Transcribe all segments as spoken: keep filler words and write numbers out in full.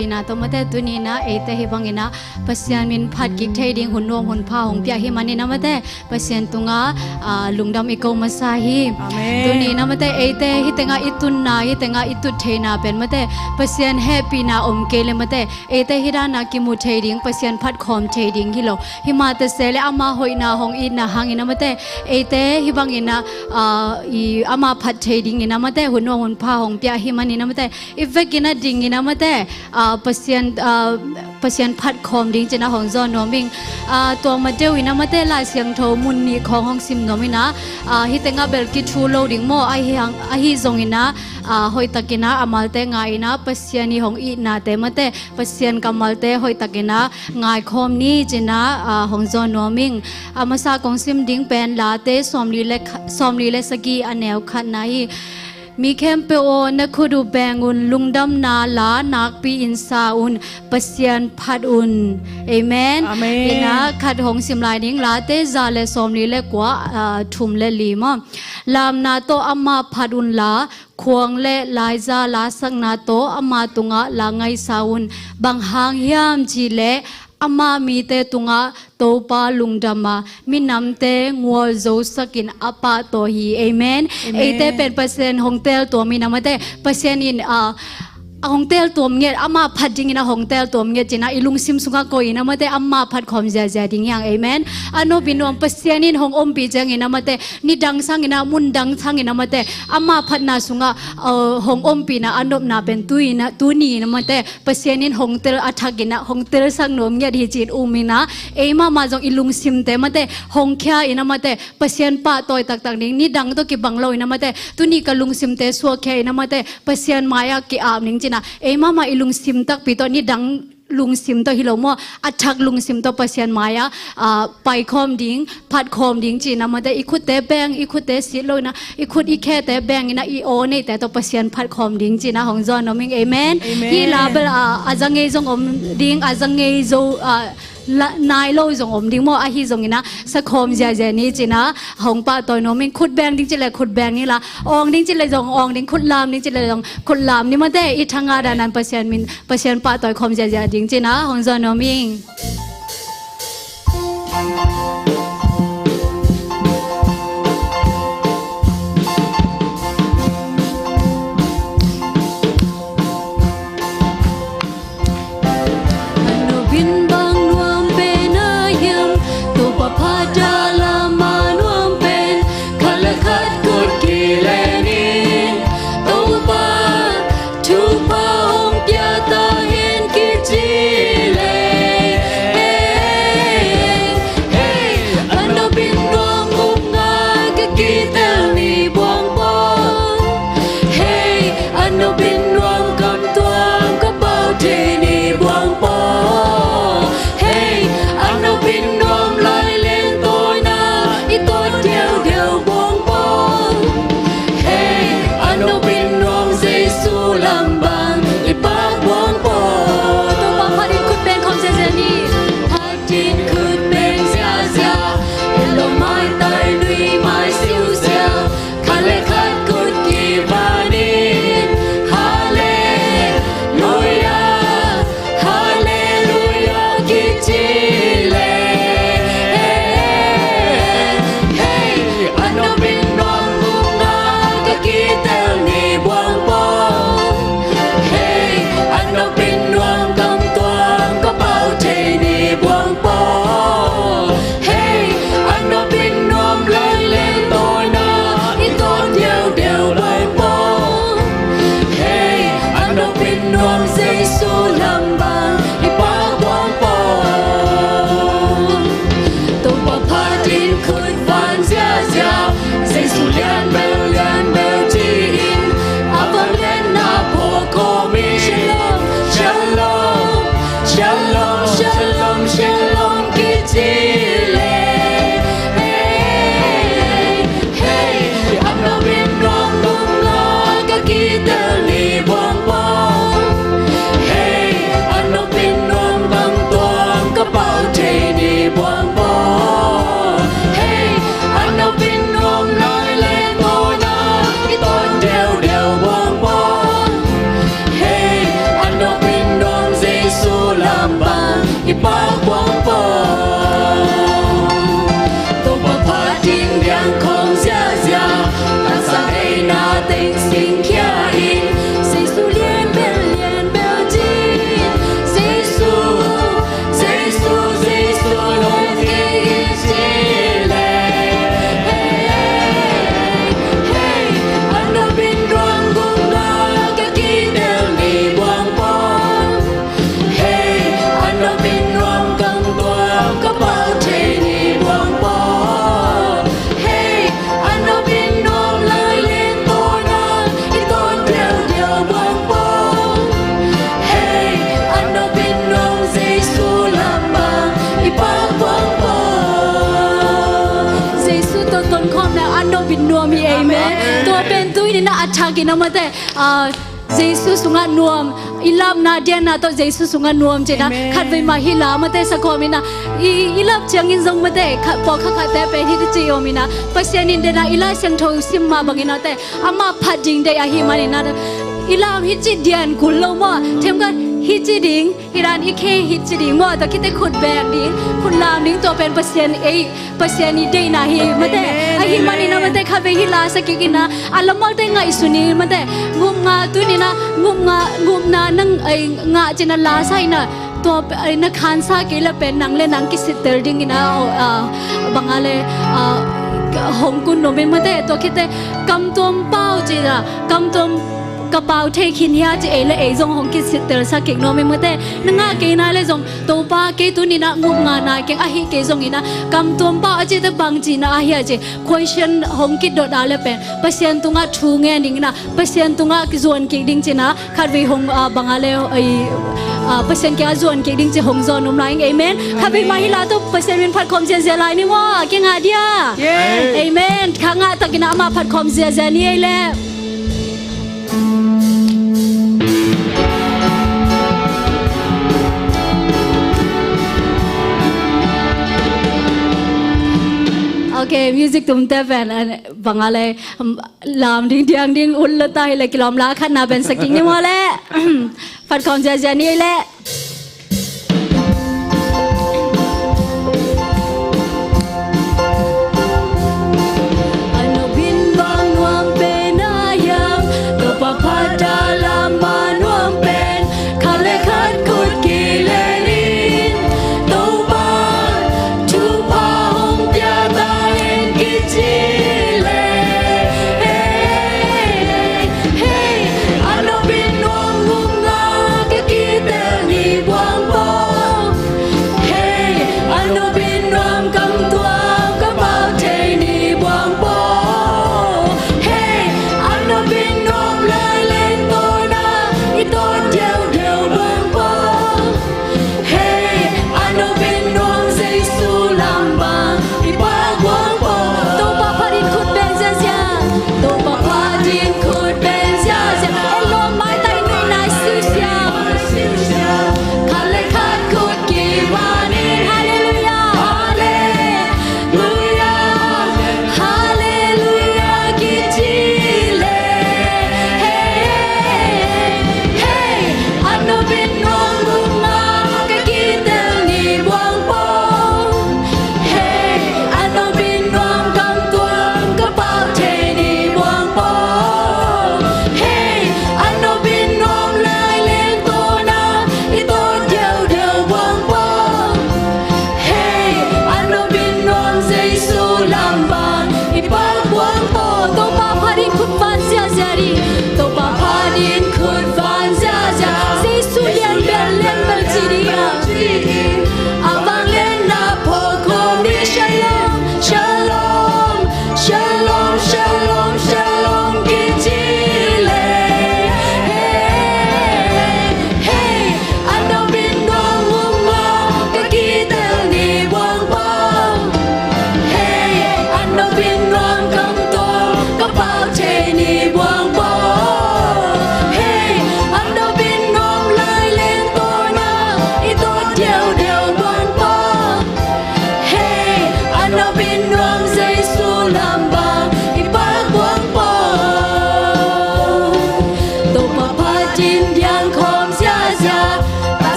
Ina tawh mate, tuni ina eite hih bang ina Pasian min phat kik thei ding hun nuam hun pha hong pia hi man ina mate, Pasian tunga, ah, lungdam i ko masa hi. Amen. Tuni ina mate, eite hih tenga i tunna, hih tenga i tut theina pen mate, Pasian hehpihna om kei le mate, eite hih dana kimu thei ding, Pasian phat khawm thei ding hi lo. Hih mate se le ama hoihna hong itna hang ina mate, eite hih bang ina, ah, i ama phat thei ding ina mate, hun nuam hun pha hong pia hi man ina mate, i vek ina ding ina mate, ah, Pasian, ah, Pasian phat khawm ding cina hong zawn nuam ing. Ah, tua ma deuh ina mate, Lai Siangtho mun nih khawng hong sim nuam ina, ah, hih tenga bel kithu lo ding maw, ahi hang, ahi zong ina, ah, hoihtak ina amalte ngai ina Pasian i hong itnate mate, Pasian kammalte hoihtak ina ngaikhawm ni cina, ah, hong zawn nuam ing. A masa kong sim ding pen Late sawmli le kha-, sawmli le sagih a neu khatna hi. Mi khempeuh aw, na khut uh beng un, lungdamna la nakpi in sa un, Pasian phat un. Amen. Amen. Ina khat hong sim lai ding, Late za le sawmli le kua, ah, thum le li maw. Lamna tawh ama phat un la, khuang le laiza lasakna tawh ama tungah la ngaisa un. Bang hang hiam cih leh ama mite tungah Topa lungdam a, minamte ngualzosak in a pahtawi hi. Amen. Amen. Eite pen Pasian hong teltuam ina mate, Pasian in, ah, a hong teltuam ngiat, ama phat ding ina hong teltuam ngiat cina i lungsim sungah koih ina mate, ama phat khawm ziazia ding hi hang. Amen. A nop in nuam, Pasian in hong ompih ciang ina mate, nidang sang ina, mundang sang ina mate, ama phatna sungah, uh, hong ompihna a nopna pen tu ina, tuni ina mate, Pasian in hong tel a thak ina, hong telsak nuam ngiat hi ci-in um ina, ei mahmah zong i lungsimte mate hong khia ina mate, Pasian pahtawi taktak ding, nidang tawh kibang lo ina mate, tuni ka lungsimte suakkhia ina mate, Pasian mai-ah ki-ap ning cina, ei mahmah i lungsim takpi tawh, nidang lungsim tawh hi lo maw, a thak lungsim tawh Pasian mai-ah, ah, paikhawm ding, phatkhawm ding cina mate, i khutte beng, i khutte sit lo ina, i khut i khete beng ina, i aw neite tawh Pasian phatkhawm ding cina hong zawn nuam ing. Amen. Amen. Hih la bel, ah, a za ngei zong om ding, a za ngei zo, ah, la, nai lo zong om ding maw, ahi zong ina sakhawm ziazia ni cina hong pahtawi nuam ing. Khut beng ding ci le khut beng ni la, awng ding ci le zong awng ding, khut lam ding ci le zong khut lam ni mate, i thanga danan Pasian min, Pasian pahtawi khawm ziazia ding cina hong zawn nuam ing. A nopin bang nuam pen a hiam, Topa phat a lam a nuam pen, khat le khat kut kilenin, Topa thupha hong pia ta hen kici leh. Jesu lam bang i pak puangpuang. Topa phat ding biang khawng ziahziah, taksa deihna teng singkhia in, Jesu lianbel lianbel ci-in, Jesu, Jesu, Jesu lawm kei in ci leh, hei, hei, a nopin nuam gupna ka kitel ni buang pong. Hei, a nopin nuam kang tuam ka pau thei ni buang pong. Hei, a nopin nuam lai leng tawna i tawn diaudiau buang pong. Hei, a nopin nuam Jesu lam bang i pak buang pong. Jesu tawh tonkhawm le a nopin nuam hi, amen. Amen. Tua pen tuni-in a thakin a mate, ah, Jesu sungah nuam, i lapna dianna tawh Jesu sungah nuam cihna. Amen. Khatvei mah hih la mate sakhawm ina, i, i lap ciangin zong mate, khat, pawlkhat khatte pen hih ci om ina, Pasian in dena i Lai Siangtho sim mah bangin a te, amah phat ding deih ahih manin a te, i lam hih ci dian kul lo maw, themkhat hih ci ding, hih dan i khe hih ci ding maw, tua khit teh khut beng ding, khut lam ding, tua pen Pasian ei, Pasian i deihna hi mate. Amen, amen. Ahih manin a mate khatvei hih la sa kik ina, a lamal te ngaihsun in mate, ngupna tuni-in a, ngupna, ngupna nang, ei, ngah cihna la sa ina, tua, ei, na khansa kei le pen nang le nang kisittel dingin a, a, bang a le, a, hong kun nuam in mate, tua khit teh kam tuam pau cihna, kam tuam ka pau thei khin hia ci ei le ei zong hong kisittel sa kik nuam in mate, na ngah kei na le zong Topa, kei tuni-in a ngupna nai keng, ahih kei zongin a kam tuam pau a cih teh bang cihna ahia ci, question hong kidot a le pen Pasian tungah thu ngen ding ina, Pasian tungah kizuan kik ding cihna, khatvei hong, ah, bang a le, ei, ah, Pasian kiangah zuan kik ding ci hong zawn um lai ing, amen. Amen. Khatvei mah hih la tawh Pasian min phat khawm ziazia lai ni maw, kei ngah dia. Yay. Amen. Kha ngah takin a amah phat khawm ziazia ni ei le. Ok, music tumte pen, eh, bang a le, um, lam ding diang ding ul lo ta hi le kilawm la khatna pen sa kik ni maw le. Phat khawm ziazia ni ei le. A nopin bang nuam pen a hiam, Topa phat a lam a nuam pen, khat le khat khut kilel in, Topa thupha hong pia ta hen kici le. Hei, hei, hei, a nopin nuam ngupna ka kitel ni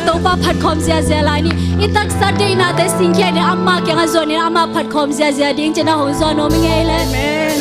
Topa phat khawm ziazia lai ni. I taksa deihnate singkhia in, ama kiangah zuan in, ama phat khawm ziazia ding ci-in a hong zuan nuam ing ei leh. Amen.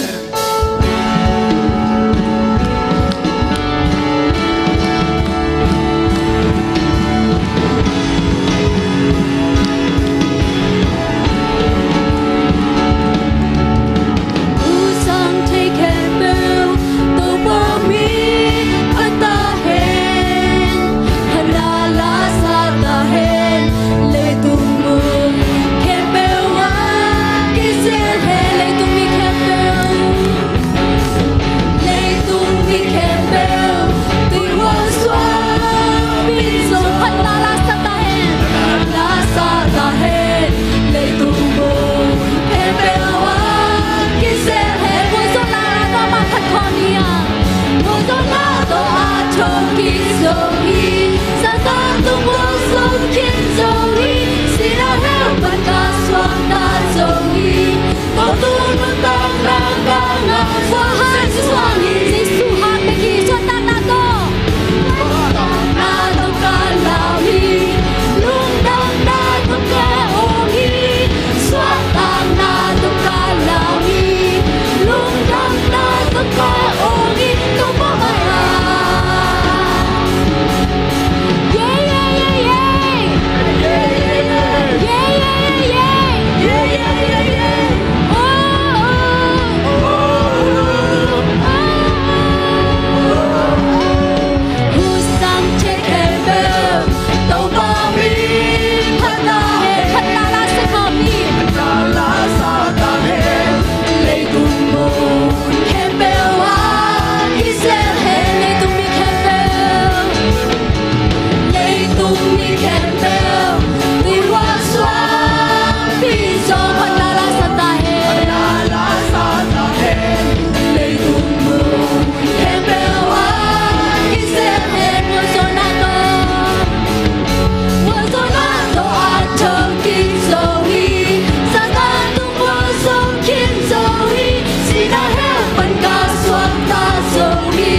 Leitung mi khempeuh, tuihual suang pin zong phatna la sak ta hen. Phatna la sak ta hen. Leitung mun khempeuh ah kisel hen. Mualzawhna tawh amah phat khawm ni a. Mualzawhna tawh a thokik zo hi. Satan tung buang zong khin zo hi. Sihna hell pan ka suakta zo hi. Ko tung nuntakna ka ngah zo. Jesuh hang hi. Jesuh hang bek hi. Suahtakna tawh. Suahtakna tawh ka lau hi. Lungdamna tawh ka ong hi. Suahtakna tawh ka lau hi. Lungdamna tawh ka ong hi. Topa mai-ah. Leitung mun khempeuh ah kisel hen. Leitung mi khempeuh, leitung mi khempeuh, tuihual suang pin zong phatna la sak ta hen. Phatna la sak ta hen. Leitung mun khempeuh ah kisel hen. Mualzawhna tawh, mualzawhna tawh a thokik zo hi. Satan tung buang zong khin zo hi. Sihna hell pan ka suakta zo hi.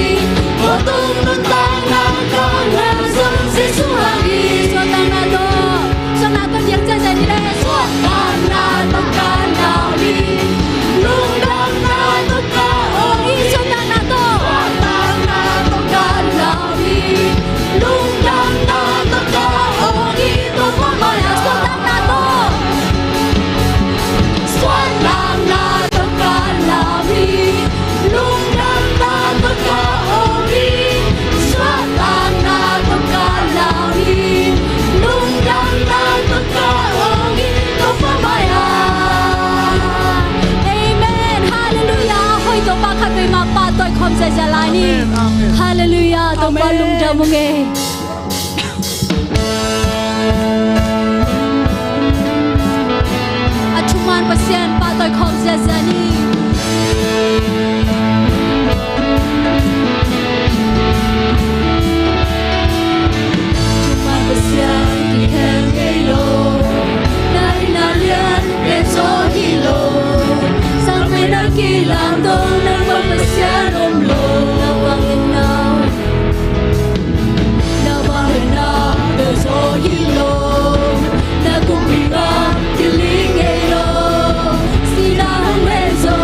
Ko tung nuntakna ka ngah zo. Jesuh hang hi. Suahtakna tawh. Suahtakna tawh diang ciangciang ni leh. Suahtakna tawh ka lau hi. Lungdamna tawh ka ong hi. Suahtakna tawh. Suahtakna tawh ka lau hi. Lungdamna tawh ka ong hi. Topa mai-ah suahtakna tawh. Suahtakna tawh ka lau hi. Lungdamna tawh ka ong hi. Suahtakna tawh ka lau hi. Lungdamna tawh ka ong hi. Topa mai-ah. Amen. Halleluiah. A hoih Topa khat vei mah pahtawi khawm ziazia lai ni. Amen, amen. Halleluiah. Topa lungdam ung ei. A thuman Pasian pahtawi khawm ziazia ni. Thuman Pasian kikhel ngei lo. Na inn a lian pen zaw hi lo. Sangpen a kilang dong nangmah Pasian om lo. Na bang in na Na bang in na bel zaw hi lo. Na kumpi ngam kiling ngei lo. Sihna hong len zo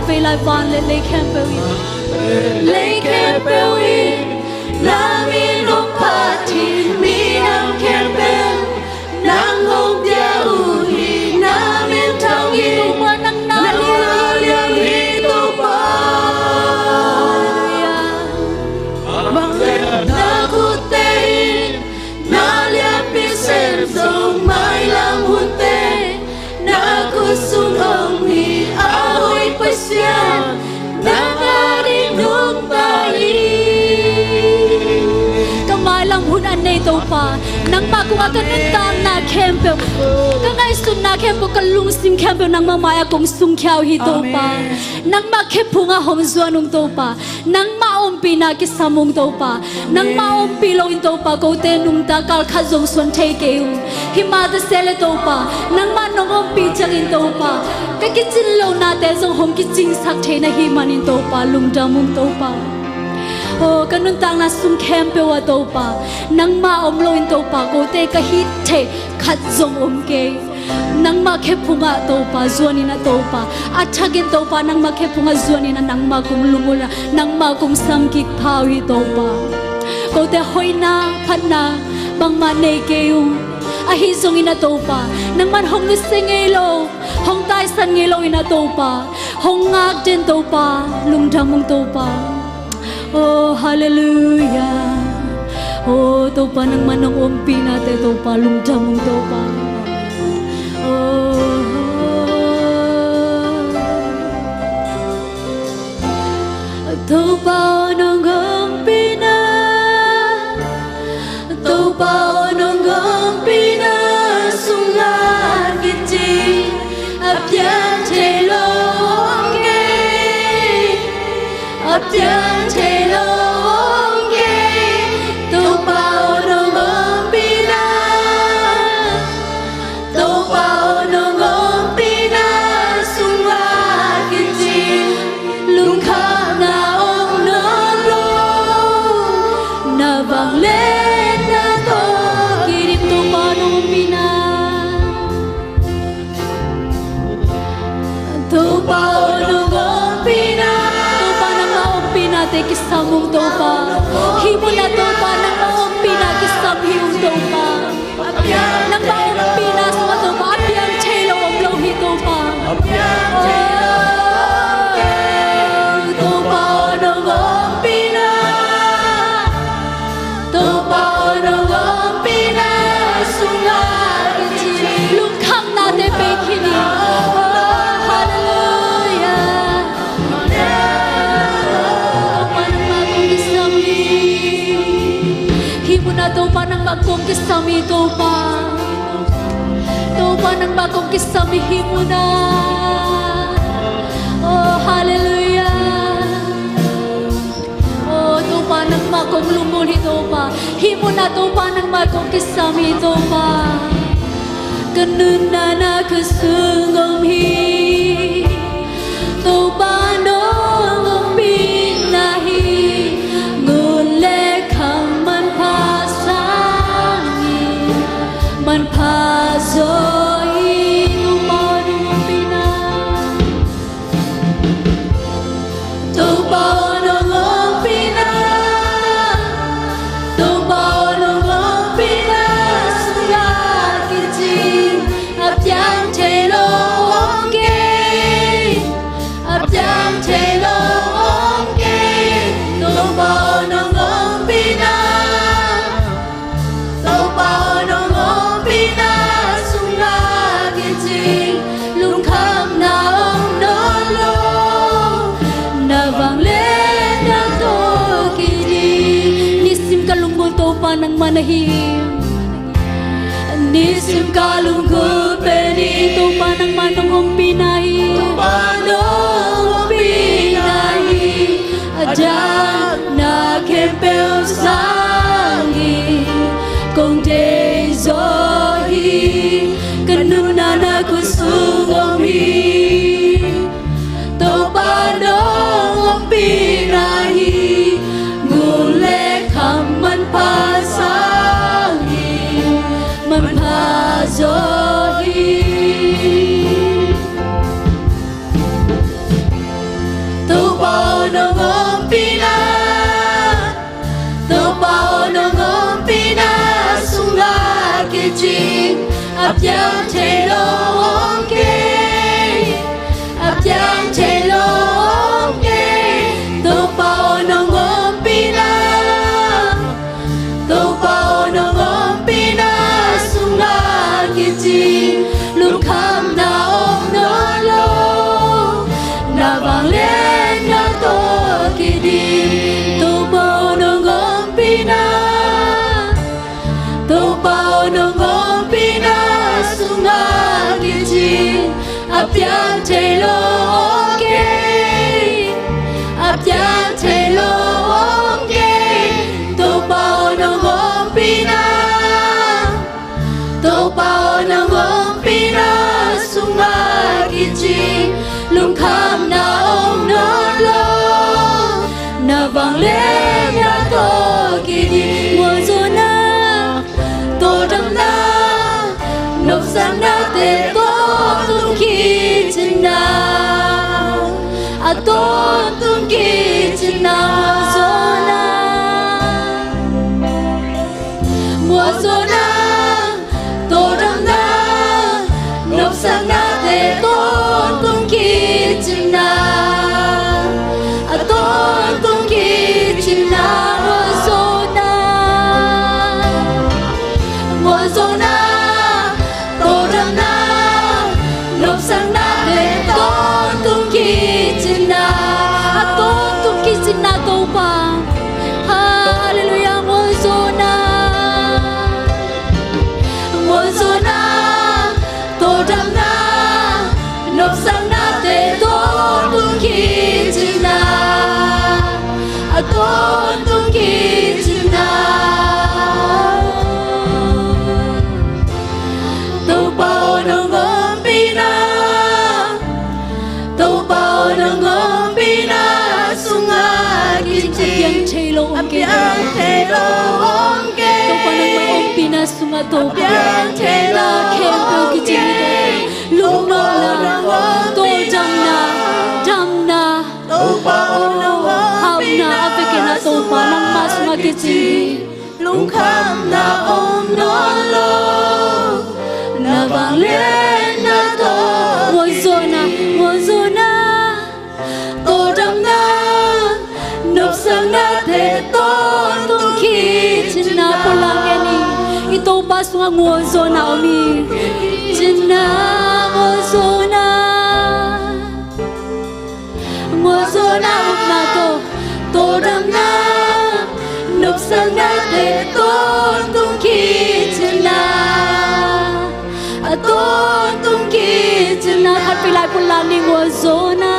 Vei lai, van le lei khempeuh in, lei khempeuh in na min hong phat hi. Minam khempeuh nang hong pia uh hi. Na min thang hi. Topa, nang na lian hi, Topa. Halleluiah. Bang hang na khutte in na lianpi sem zong, mailam hunte na khut sung om hi. A hoih Pasian, nang ading nungta hi. Ka mailam hun a nei Topa, nangmah kungah ka nuntakna khempeuh, ka ngaihsutna khempeuh, ka lungsim khempeuh nangmah mai-ah kong sungkhia uh hi Topa. Amen. Nangmah khe phungah hong zuan ung Topa. Nangmah ompihna kisam ung Topa. Nangmah ompih loin Topa, kote nungta kal khat zong suan thei kei ung. Himah ta se le Topa, nangmah nong ompih ciangin Topa, ka kicin lohnate zong hong kicingsak thei na hih manin Topa, lungdam ung Topa. Aw, ka nuntakna sung khempeuh ah Topa, nangmah om loin Topa, kote ka hih theih khat zong om kei. Nangmah khe phungah Topa, zuanin ah Topa, a thakin Topa, nangmah khe phungah zuanin ah nangmah kong lungul ah, nangmah kong samkik pha uh hi Topa. Kote hoihna, phatna bangmah nei kei ung. Ahi zongin ah Topa, nangman hong nusia ngei lo, hong taisan ngei loin ah Topa, hong ngak den Topa, lungdam ung Topa. Oh, halleluiah. Oh, Topa, nangmah nong ompihnate Topa, lungdam ung Topa. Oh, Topa aw, nong ompihna, Topa aw, nong ompihna sungah kicing a piang thei lo om kei, a piang thei lo om kei. Topa aw, nong ompihna, Topa aw, nong ompihna sungah kicing lungkhamna om nawn lo. Na vangliatna tawh kidim, Topa nong ompihna. Topa aw, nong ompihna, Topa nangmah ompihnate kisam ung Topa. Hih munah Topa nangmah ompihna kisam hi ung Topa. Nangmah ompihna sungah Topa, a piang thei lo om lo hi Topa. Oh, Topa aw, nong ompihna, Topa aw, nong ompihna sungah kicing lungkhamnate pia khin hi. Oh, halleluiah. Topa nangmah kong kisam hi. Hih munah Topa nangmah kong kisam hi Topa. Topa nangmah kong kisam hi hih munah. Oh, halleluiah. Oh, Topa nangmah kong lungul hi Topa. Hih munah Topa nangmah kong kisam hi Topa. Ka nuntakna ka sung om hi. Topa nong ompihna hi. Ngun le kham manpha sang hi. Manpha zaw hi Topa nong ompihna. Topa aw, nong ompihna, Topa aw, nong ompihna sungah kicing a piang thei lo om kei, a piang thei lo om kei. Topa aw, nong ompihna, Topa aw, nong ompihna sungah kicing lungkhamna om nawn lo. Na vangliatna tawh kidim. Nisim ka lunggulh Topa nangmah na hi. Nisim ka lunggulh pen hi. Topa nangmah nong ompihna hi. Topa nong ompihna hi. A dahna khempeuh sang hi, kong deih zaw hi, ka nuntakna ka sung om hi. Topa nong ompihna hi, ngun le kham manpha sang hi, manpha zaw hi. A piang thei lo om kei, a piang thei lo om kei. Topa aw, nong ompihna, Topa aw, nong ompihna sungah kicing lungkhamna om nawn lo. Na vangliatna tawh kiding. Topa aw, nong ompihna, Topa aw, nong ompihna sungah kicing a piang thei lo om kei, a piang thei lo om kei. Topa aw, nong ompihna, Topa aw, nong ompihna sungah kicing lungkhamna om nawn lo. Na vangliatna tawh kiding. Mualzawhna, tawldamna, nopsaknate tawntung kicin na, a tawntung kicin na. Mualzawhna, mualzawhna, tawldamna, nopsaknate tawntung kicin na, a tawntung kicin na. Mualzawhna, mualzawhna, tawldamna, nopsaknate tawntung kicin na, a tawntung kicin na Topa. Halleluiah, mualzawhna, mualzawhna, tawldamna, nopsaknate tawntung kicin na, a tawntung kicin na. Topa aw, nong ompihna, Topa aw, nong ompihna sungah kicing a piang thei lo om kei. A piang thei lo om kei. Topa nangmah ompihna sungah Topa, a piang thei lo om kei. Lungdamna, tawldamna, damna, Topa aw, nong ompihna, hauhna a vekin ah Topa nangmah sungah kicing lungkhamna om nawn lo. Na vangliatna tawh. Mualzawhna, mualzawhna, tawldamna, nopsaknate tawntung kicin na. Puaklak ni. I Topa sungah mualzawhna om hi. Kicin na, mualzawhna, mualzawhna, upna tawh, tawldamna, nopsaknate tawntung kicin na, a tawntung kicin na. Khat vei lai puaklak ni. Mualzawhna,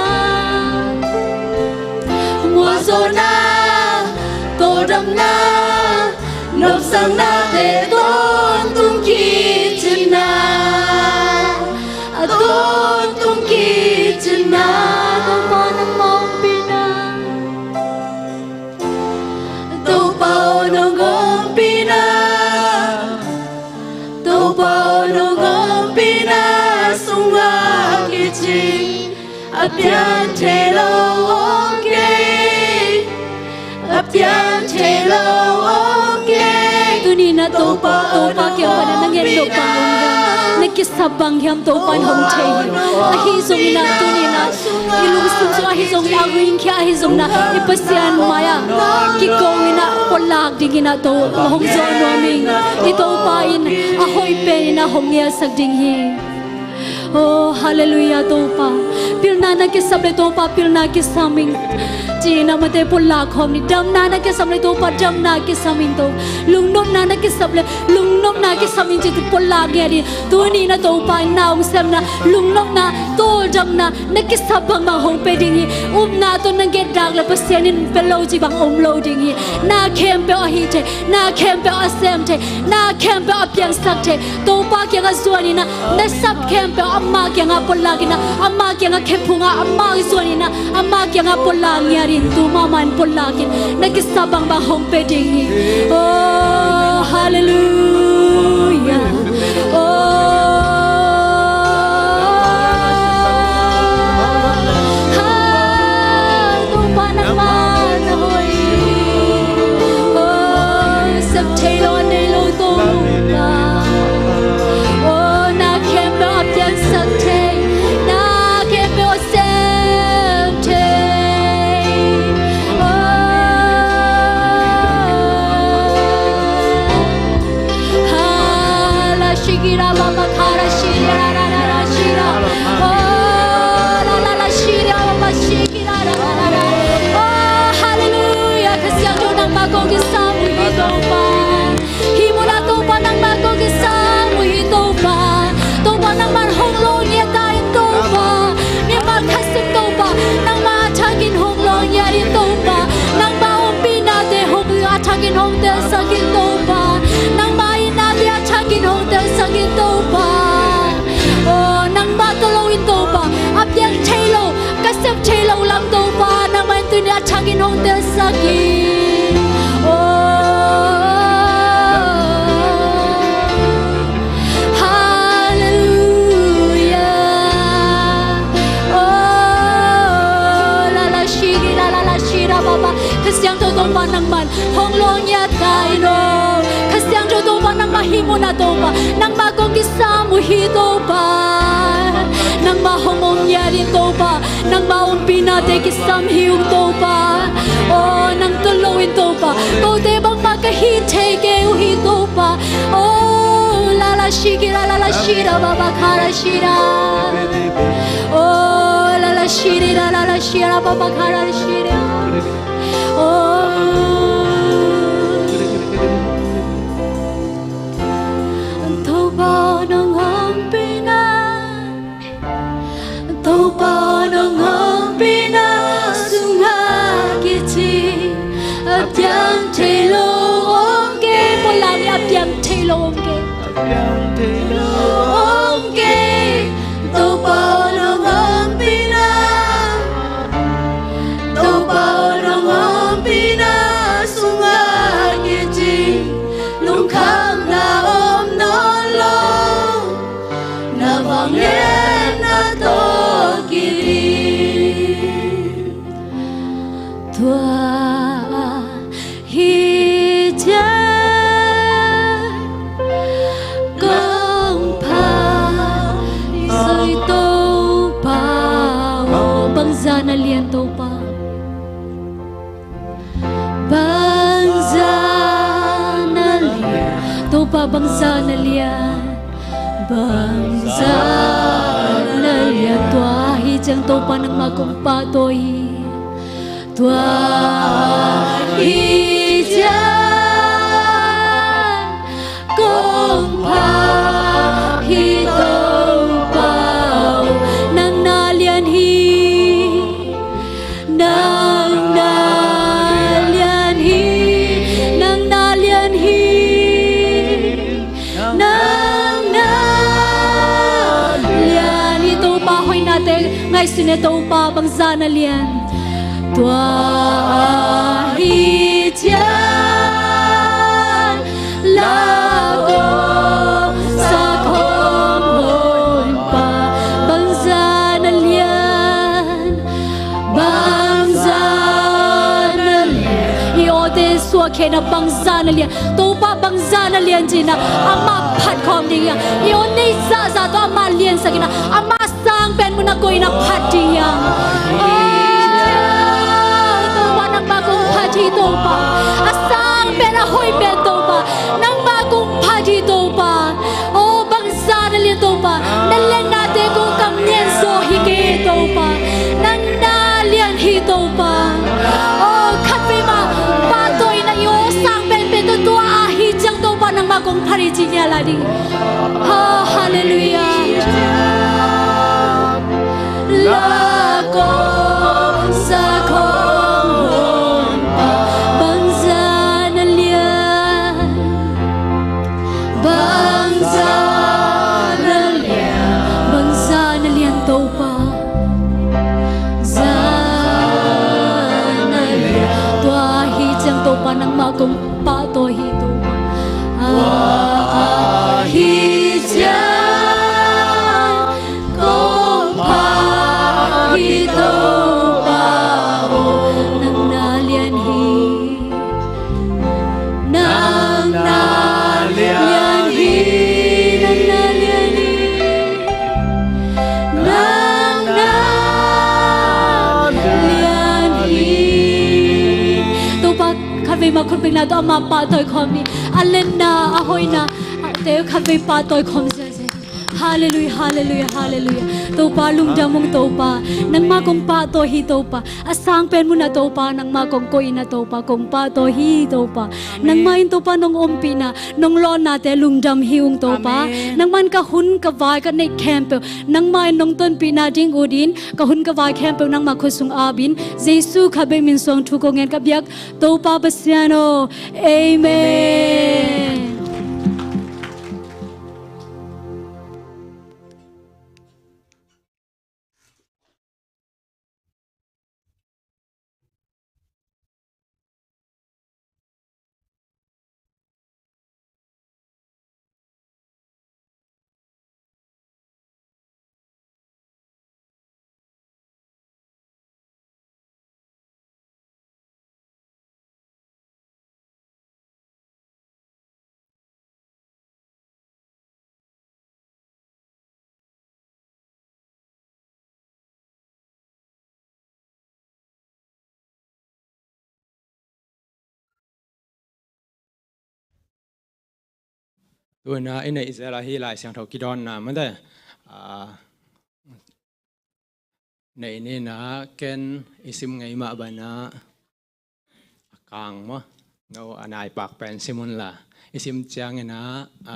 mualzawhna, tawldamna, nopsaknate tawntung kicin na, a tawntung kicin na. Topa nangmah ompihna, Topa aw, nong ompihna, Topa aw, nong ompihna sungah kicing a piang thei lo om kei, a piang thei lo om kei. Tuni in ah Topa, Topa kiang pan ah na ngen nop bang om hiam, na kisap bang hiam Topa in hong thei hi. Ahi zongin ah tuni in ah i lungsim sung ahi zongin ah, a ringkhia ahi zongin ah, i Pasian mai-ah kiko in ah puaklak dingin ah Topa hong zawh nuam ing. I Topa in a hoih pen in ah hong ngelsak ding hi. Oh, halleluiah, Topa. Pilna na kisap leh Topa pilna kisam ing, ci-in ah amaute puaklak khawm ni. Damna na kisap leh Topa damna kisam ing, Topa. Lungnopna na kisap leh lungnopna kisam ing, ci-in puaklak ngiat ing. Tuni in ah Topa in na hong sepna lungnopna, tawldamna na kisap bangbang hong pia ding hi. Upna tawh na nget dak leh Pasian in pia lo cih bang om lo ding hi. Na khempeuh a hih thei, na khempeuh a sem thei, na khempeuh a piangsak thei Topa kiangah zuan in ah, na sap khempeuh amah kiangah puaklak in ah, amah kiangah khephung ah, amah zuan in ah, amah kiangah puaklak ngiat in, tu mahmah in puaklak in, na kisap bangbang hong pia ding hi. Oh, halleluiah. Oh, ha, Topa nangmah na hoih. Oh, sep thei lo, nei lo Topa. Oh, Tuni a thakin hong telsak hi. Oh, halleluiah. Oh, la la shiri, la la la shira baba. Kha Siangtho Topa nangman hong lawng ngiat ta in aw. Kha Siangtho Topa nangmah hih munah Topa, nangmah kong kisam uh hi Topa. Nangmah hong om ngiat in Topa, nangmah ompihnate kisam hi ung Topa. Oh, nang tawh lo in Topa, kote bangmah ka hih thei kei uh hi Topa. Oh, la la shiki la la la shira baba kara shira. Oh, la la shiri la la la shira baba kara shira. Oh, Topa nong ompihna, Topa nong ompihna sungah kicing a piang thei lo om kei. Pawl lam i a piang thei lo om kei. A piang thei lo om kei. Topa nong ompihna, Topa nong ompihna sungah kicing lungkhamna om nawn lo. Na vangliatna tawh kiding. Tua ahih ciang kong pha hi zaw Topa aw. Bangzah na lian Topa. Bangzah na lian Topa, bangzah na lian. Bangzah na lian. Tua ahih ciang Topa nangmah kong pahtawi hi. Tua ahih ciang kong pha hi Topa aw. Nang na lian hi. Nang na lian hi. Nang na lian hi. Nang na lian hi. Topa hoihnate ngaihsun e Topa, bangzah na lian. Tua ahih ciang la kong sak hong honpa, bangzah na lian. Bangzah na lian. I awte suahkhia in ah bangzah na lian. Topa bangzah na lian ci-in ah amah phat khawm ding hi hang. I aw neih zahzah tawh amah liansak in ah amah a sang pen munah koih in ah phat ding hi hang. Oh, Topa nangmah kong phat hi Topa. A sang pen a hoih pen Topa nangmah kong phat hi Topa. Oh, bangzah na lian Topa. Na liatnate kong kam ngen zaw hi kei Topa. Nang na lian hi Topa. Oh, khatvei mah pahtawi in ah i aw sang penpen tawh tua ahih ciang Topa nangmah kong phat hi ci ngial lai ding. Oh, halleluiah. La kong sak hong honpa, bangzah na lian. Bangzah na lian. Bangzah na lian Topa. Bangzah na lian. Tua ahih ciang Topa nangmah kong pahtawi hi Topa. Tua ahih ciang kong pha hi Topa aw. Nang na lian hi. Nang na lian hi. Nang na lian hi. Nang na lian hi. Topa khatvei mah khutbetna tawh amah pahtawi khawm ni. A liatna a hoihna te khatvei pahtawi khawm ziahziah. Halleluiah, halleluiah, halleluiah. Topa lungdam ung Topa. Nangmah kong pahtawi hi Topa. A sang pen munah Topa nangmah kong koih in ah Topa kong pahtawi hi Topa. Nangmah in Topa nong ompihna nong lawnnate lungdam hi ung Topa. Nangmah in ka hun ka vai ka neih khempeuh nangmah in nong tonpihna ding utin ka hun ka vai khempeuh nangmah khut sung apin Jesu khatvei min suang thu kong ngen ka biak Topa Pasian aw. Amen. Tu-in ah i neih zel ah hih Lai Siangtho kidawnna mate, a, neih ni-in ah ken i sim ngei mah bangin ah a kang maw, no, a naipak pen sim un la. I sim ciangin ah, a,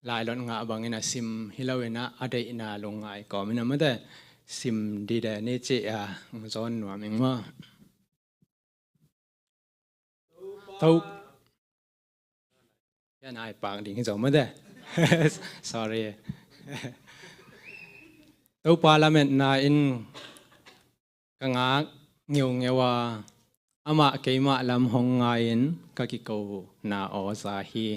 lailot ngah bangin a sim hi loin ah a deihna lungngai kawmin ah mate, sim dide ni ci-a hong zawn nuam ing maw. To, ya, naipak ding hi zaw mate. Sorry. Topa lametna in ka ngak ngeungeu a, amah keimah lam hong ngai-in ka kikona aw za hi.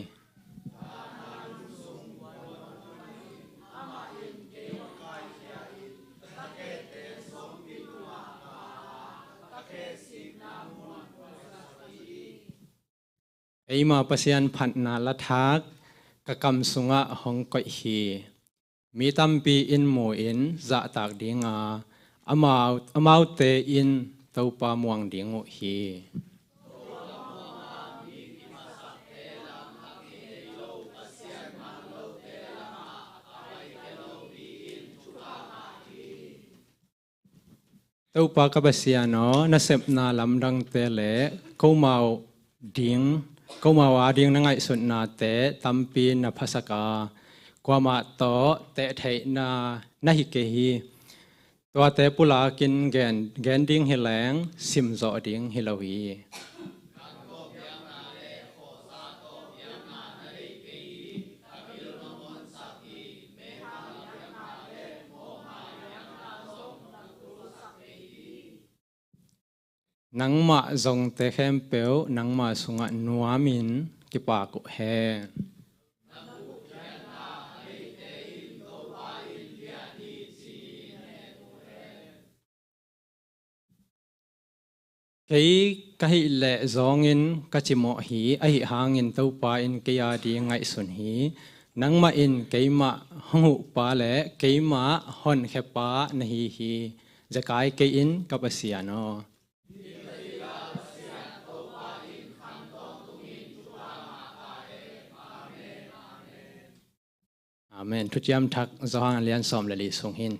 Eima Pasian phatna lathak ka kam sungah hong koih hi. Mi tampi in mu-in zahtak ding a, amau, amaute in Topa muang ding uh hi. Topa ka Pasian aw, na sepna lamdangte le komau ding, komau a ding na ngaihsutnate tampi na phasak a, kuamah tawh tehtheihna na hi kei hi. Tuate pulakin gen, gen ding hi leng, simzawh ding hi lo hi. Nangmah zongte khempeuh nangmah sungah nuamin kipak uh hen. Kei ka hih leh zawngin ka cimawh hi, ahi hangin Topa in kei a ding ngaihsun hi. Nangmah in keimah hong huhpa le keimah honkhiapa na hi hi. Zekai kei in, ka Pasian aw. Amen. Thuciam Thak Johan a lian sawm le li sung hin.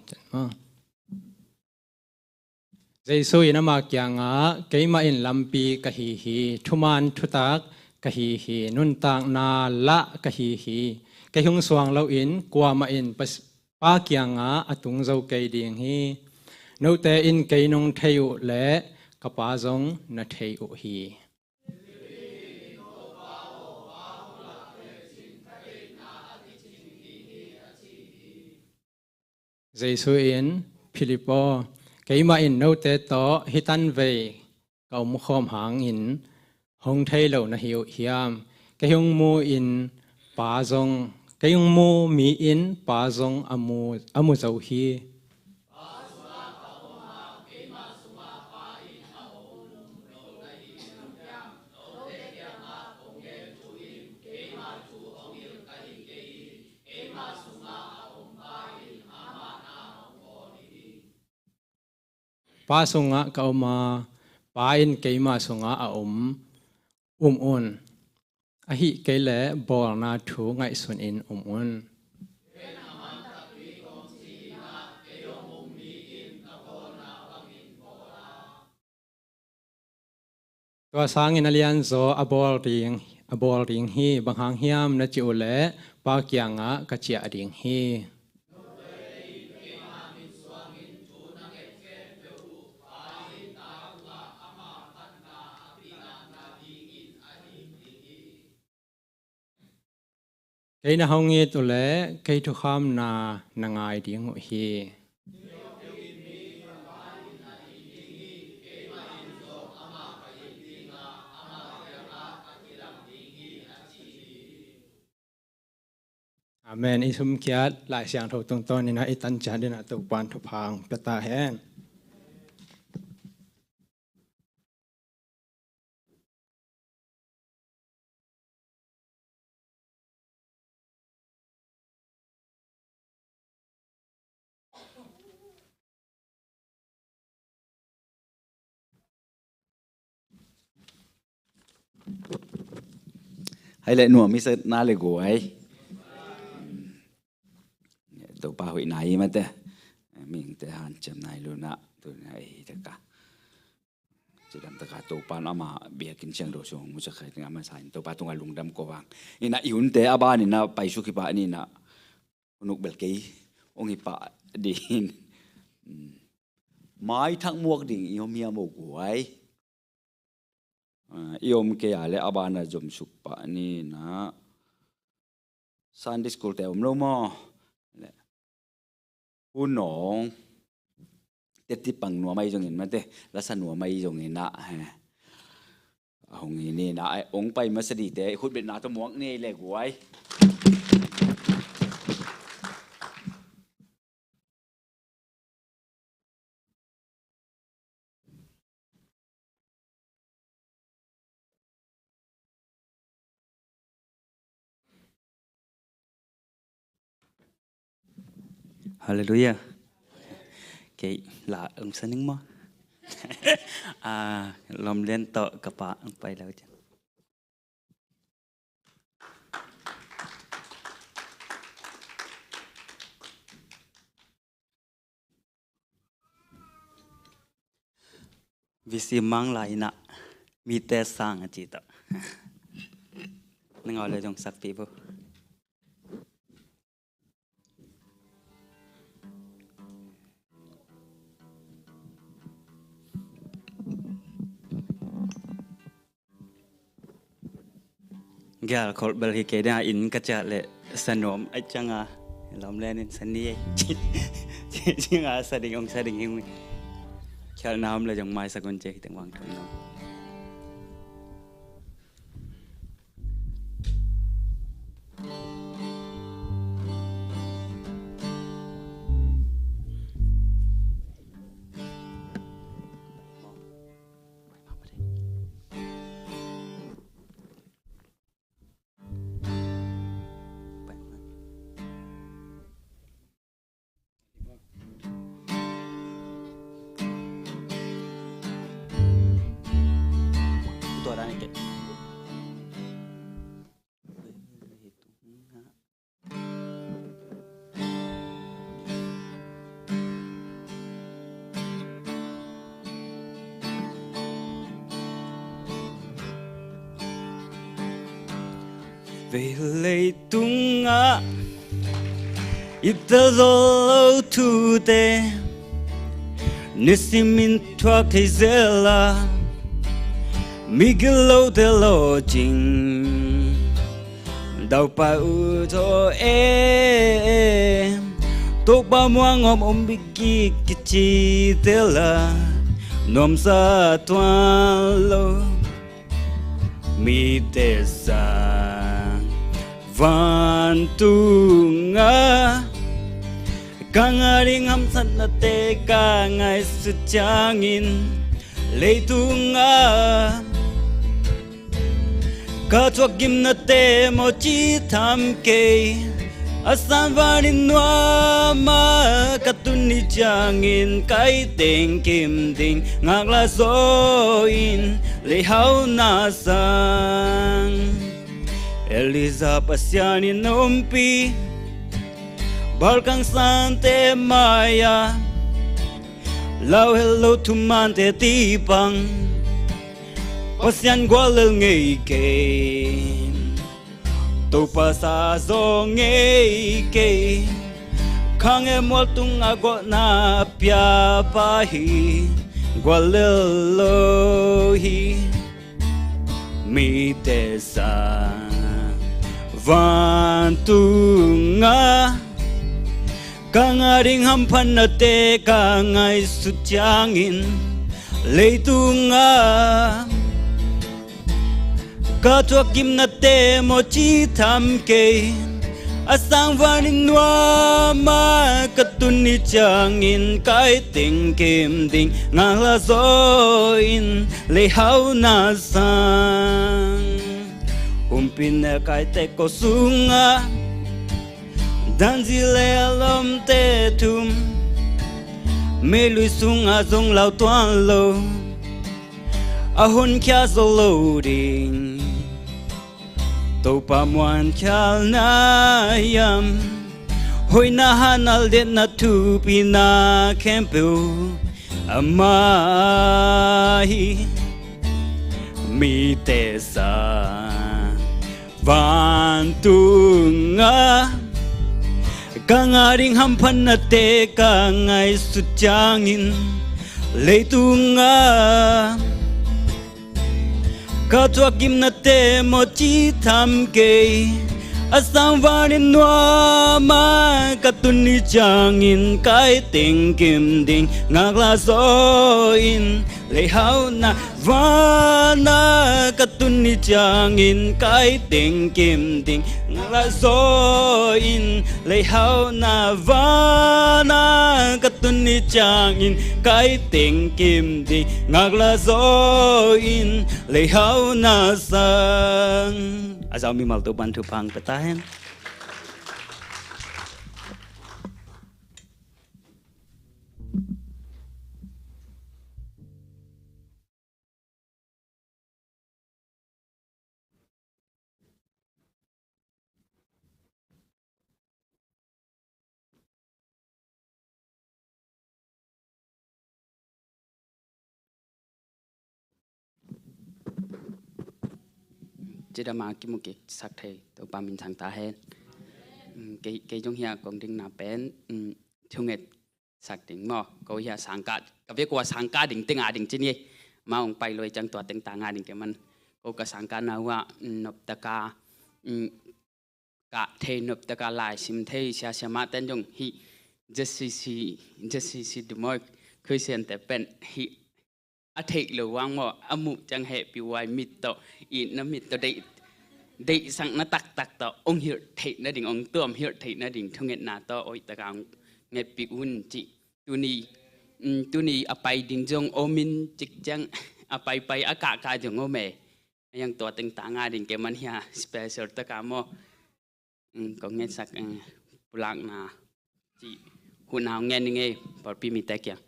Jesu in ama kiangah, keimah in lampi ka hi hi, thuman thutak ka hi hi, nuntakna lah ka hi hi. Kei hong suang loin kuamah in Pas-, Pa kiangah a tung zo kei ding hi. Note in kei nong thei uh leh ka Pa zong na thei uh hi. Jesu in, Philip aw, keimah in note tawh hih tanvei ka omkhawm hangin hong thei lo na hi uh hiam? Kei hong mu in Pa zong, kei hong mu mi in Pa zong a mu, a mu zo hi. Pa sungah ka om a, Pa in keima sungah a om, um un. Ahih kei leh bawlna thu ngaihsun in um un. Tua sangin a lianzaw a bawl ding, a bawl ding hi. Bang hang hiam na cih uh leh, Pa kiangah ka ciah ding hi. Kei na hong it uh leh kei thukhamna na ngai ding uh hi. Amen. I sumkhiat Lai Siangtho tungtawn in ah i tan ciat dingin ah Topa'n thupha hong pia ta hen. Ei le nuam i sa na le guai. Topa hoih nai mate. Mihingte hanciam nai luna tuna ei taka. Cidam taka Topa in ama biakinn siangtho sung musak khai tengah masa in Topa tungah lungdam ko vang. Ina i hunte a ban ina paisuk hi pah ni ina. Hunuk bel kei ong hi pah ding. Mai thak muak ding i om hiam o guai. Ah, i om kei a le a bana zomsuk pah ni na. Sunday school te om lo maw? Le. Hunong. Teti pang nuam ai zongin mate. Lasa nuam ai zongin a. He. A hong hi ni na. Ong pai masa dite. Hutbetna to muak ni le guai. Halleluia. Kei la ong sa ning maw? Ah, lom lian tawh ka pa ong pai lo ciang. Visi mang lai na mite sang a ci tawh. Nang au le zong sak pi bu. Gial kholh bel hi kei dia in ka ciah le sa nuam ai cianga lom len in sa ni ei. Cianga sa ding ong sa ding hi. Khial na om le zong mai sa kun cie hi teng wang thum nuam. Vei leitungah i tel zo lo thute nisimin thuak thei zela, mi gilo te lo cing daupai uh thaw e. Tokpa muang om om bikik kici tela nuamsa tuan lo. Mite sang vantungah ka ngah ding hamsatnate ka ngaihsut ciangin leitungah ka thuakgimnate mawh ci tham kei. A san vanin nuamah ka tun ni ciangin ka i tengkim ding ngak la zaw in leihau na sang. Elijah Pasian in a umpi balkang sante mai-ah lau hel lo thumante tipang Pasian guallel ngei kei. Topa sa zaw ngei kei. Khang e mual tungah gualhna piapa hi guallel lo hi. Mite sang vantungah ka ngah ding hamphatnate ka ngaihsut ciangin leitungah ka thuakgimnate mawh ci tham kei. A sang vanin nuamah ka tun ni ciangin ka i tengkim ding ngak la zaw in leihau na sang. Humpinelkai te ko sungah danzi le lawmte thum meilui sungah zong lau tuan lo. A honkhia zo lo ding Topa muankhialna hiam, hoihna, hanal, deihna, thupina khempeuh ama hi. Mite sang vantungah ka ngah ding hamphatnate ka ngaihsut ciangin, leitungah ka thuakgimnate mawh ci tham kei. A sang vanin nuam a ka tun ni ciangin, ka it teng kim ding ngaklah zaw in. Leihauhna vana ka tun ni ciangin, ka it teng kim ding ngaklah zaw in. Leihauhna vana ka tun ni ciangin, ka it teng kim ding ngaklah zaw in. Leihauhna sang. A zau mimal Topan thupha pia ta hen. Cidam a kimu kik sak thei Topa min thang ta hen. Mm, kei, kei zong hiah kong dingna pen, mm, thunget sak ding maw. Ko hiah sangkah, ka vek ua sangkah ding teng a ding ci ni. Ma ong pai loi ciang tua teng ta nga ding kei man. Ko ka sangkahna ua, mm, noptaka, mm, kah thei noptaka laisim thei sia siamah ten zong hih J C C, J C C Dumoi Christian te pen hih a theih lo vang maw, a muh ciang hehpih huai mit tawh, itna mit tawh deih, deihsakna taktak tawh ong hilh theih nading, ong tuam hilh theih nading thungetna tawh hoihtaka ong ngetpih un cih. Tuni, mm, tuni a pai ding zong om in cik ciang a paipai a kahkah zong om e. A yang tua teng ta nga ding kei man hiah special taka maw. Mm, kong ngetsak, mm, pulakna cih huhna ong ngen ning ei, pawlpi mite kiang.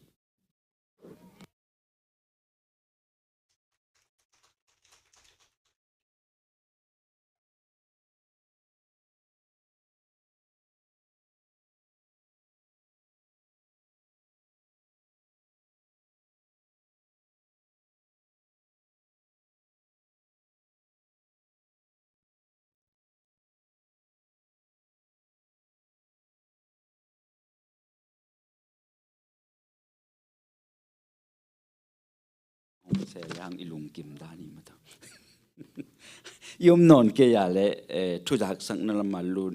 Seh liang i lungkim dan i mata. I om nawn kei a leh, eh, thuzaksakna lam a lut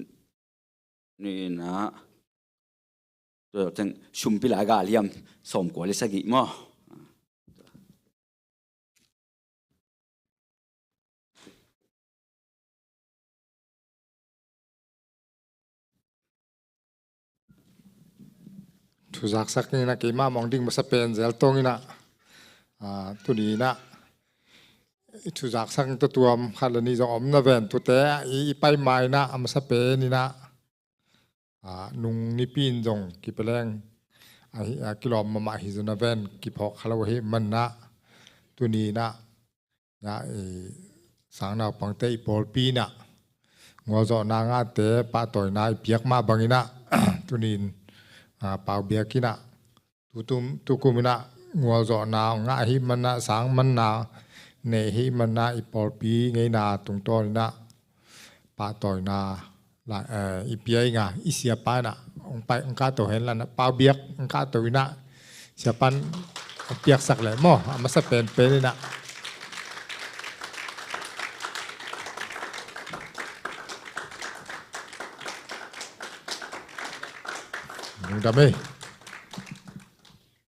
ni na. Tua teng sumpi lai gal hiam, sawmkua le sagih maw. Thuzaksak ni na keima mawng ding masa pen zel tong ina, ah, tuni ina i thuzaksak ni tatuam khat le nih zong om na ven, tute i, i pai mai na a masa pen ina, ah, nung nipi in zong kipeleng ahi, ah, kilawm mahmah hi zong na ven, kiphawk kha lo ahi man na, tuni ina, na, i, sang naupangte i pawlpi ina, ngualzawhna ngahte pahtawina i piak mah bang ina, tuni in, ah, pau biak ina, tutum, tukum ina, ngualzawhna ngah ahi man na, sang manna nei ahi man na, i pawlpi ngeina tungtawn ina, pahtawina la, eh, i pia inga, i siapa ina, ong pai, ong kahto hen la na, pau biak, ong kahto ina, siapa in ong piaksak le maw, a masa penpen ina. Lungdam ei.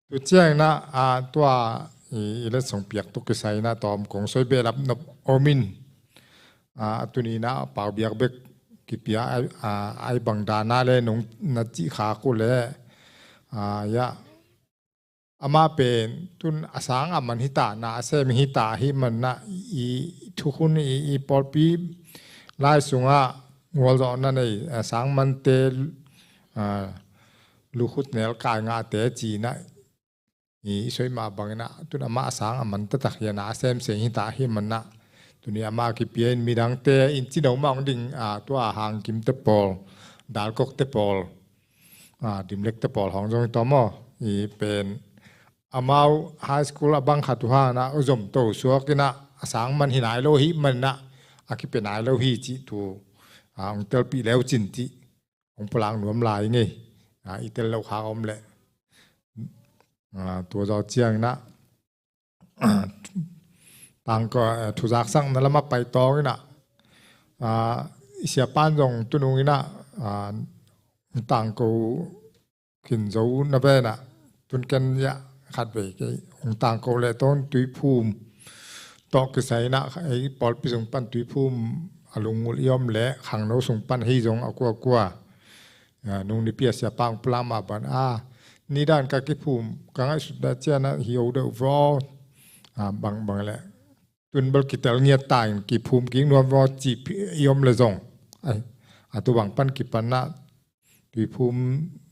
Tu ciang ina, ah, tua i, i letsong piak tu kisai ina tawm kong soi behlap nop om in, ah, tuni ina pau biak bek kipia, ah, ai bang dana le nung na cih khak uh le, ah, ya, ama pen tun a sang a man hita, na a sem hita ahi man na, i thukhun i, i pawlpi lai sunga ngualzawhna nei, ah, sang mante, ah, lukhut nel kai ngahte ci ina, i, i soi mah bang ina, tun amah a sang a man taktak hi a, na a sem seng hita ahi man na, Tuni amah kipia in midangte in cino mah hong ding, a, tua hangkimte pawl, dalkokte pawl, a, dimlekte pawl hong zong hi tawm aw. I pen amau high school a bang khat uh hangin ah a zom to suak in ah a sang man hi nai lo hi man in ah a kipia nai lo hi cih tu, a, hong telpih leu cin cih hong pulak nuam lai ngei. A, i tel lo khak om leh, a, tua zaw ciangin ah tangko, eh, thuzaksak na lamah pai tawng in ah, ah, i siapan zong tunung in ah, ah, tangko khin zo na ven ah, tun ken ya khat vei kei, hong tangko leh tawng Tuiphum tawh kisai in ah, ei pawlpi sung pan Tuiphum a lungul i om leh khangno sung pan hi zong a kuakua. A, nung nipi a siapa hong pulak mah bang a, nidan ka kiphum, ka ngaihsut dah ciang ah hi o deuh vaw, a, bang bang leh tun bel kitel ngiat ta in kiphum kik nuam vaw cih i om leh zong, ai, a tu bang pan kipan ah Tuiphum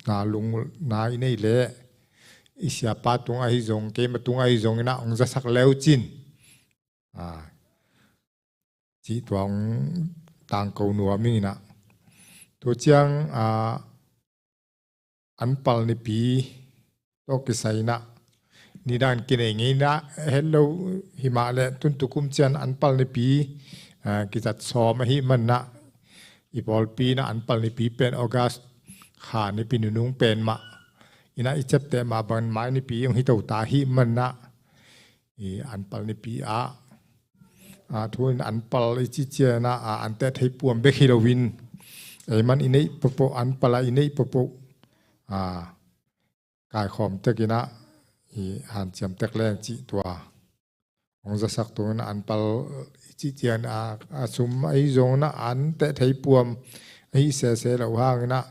na lungul na i nei leh i siapa tung ahi zong, keima tung ahi zong in ah hong zasak leu cin. A, cih tua hong tangko nuam ing in ah. Tua ciang, a, Anpal Nipi tawh kisai in ah nidan kinei ngei in ah het lo hi mah leh tun tukum ciang Anpal Nipi, a, kizat sawm ahi man in ah i pawlpi in ah Anpal Nipi pen August kha nipi nunung pen mah in ah i ciapteh mah bangin mai nipi hong hi to ta hi man in ah i Anpal Nipi ah, a, thu in Anpal i cih ciang ah, a, an teh thei puam bek hi lo in, ei man i neih pawpaw, Anpal ah i neih pawpaw, a, kaikhawm tek in ah i hanciam tek leng cih tua hong zasak tung in ah Anpal i cih ciang ah, a, sum ahi zong in ah an teh thei puam ahi sese lo hangin ah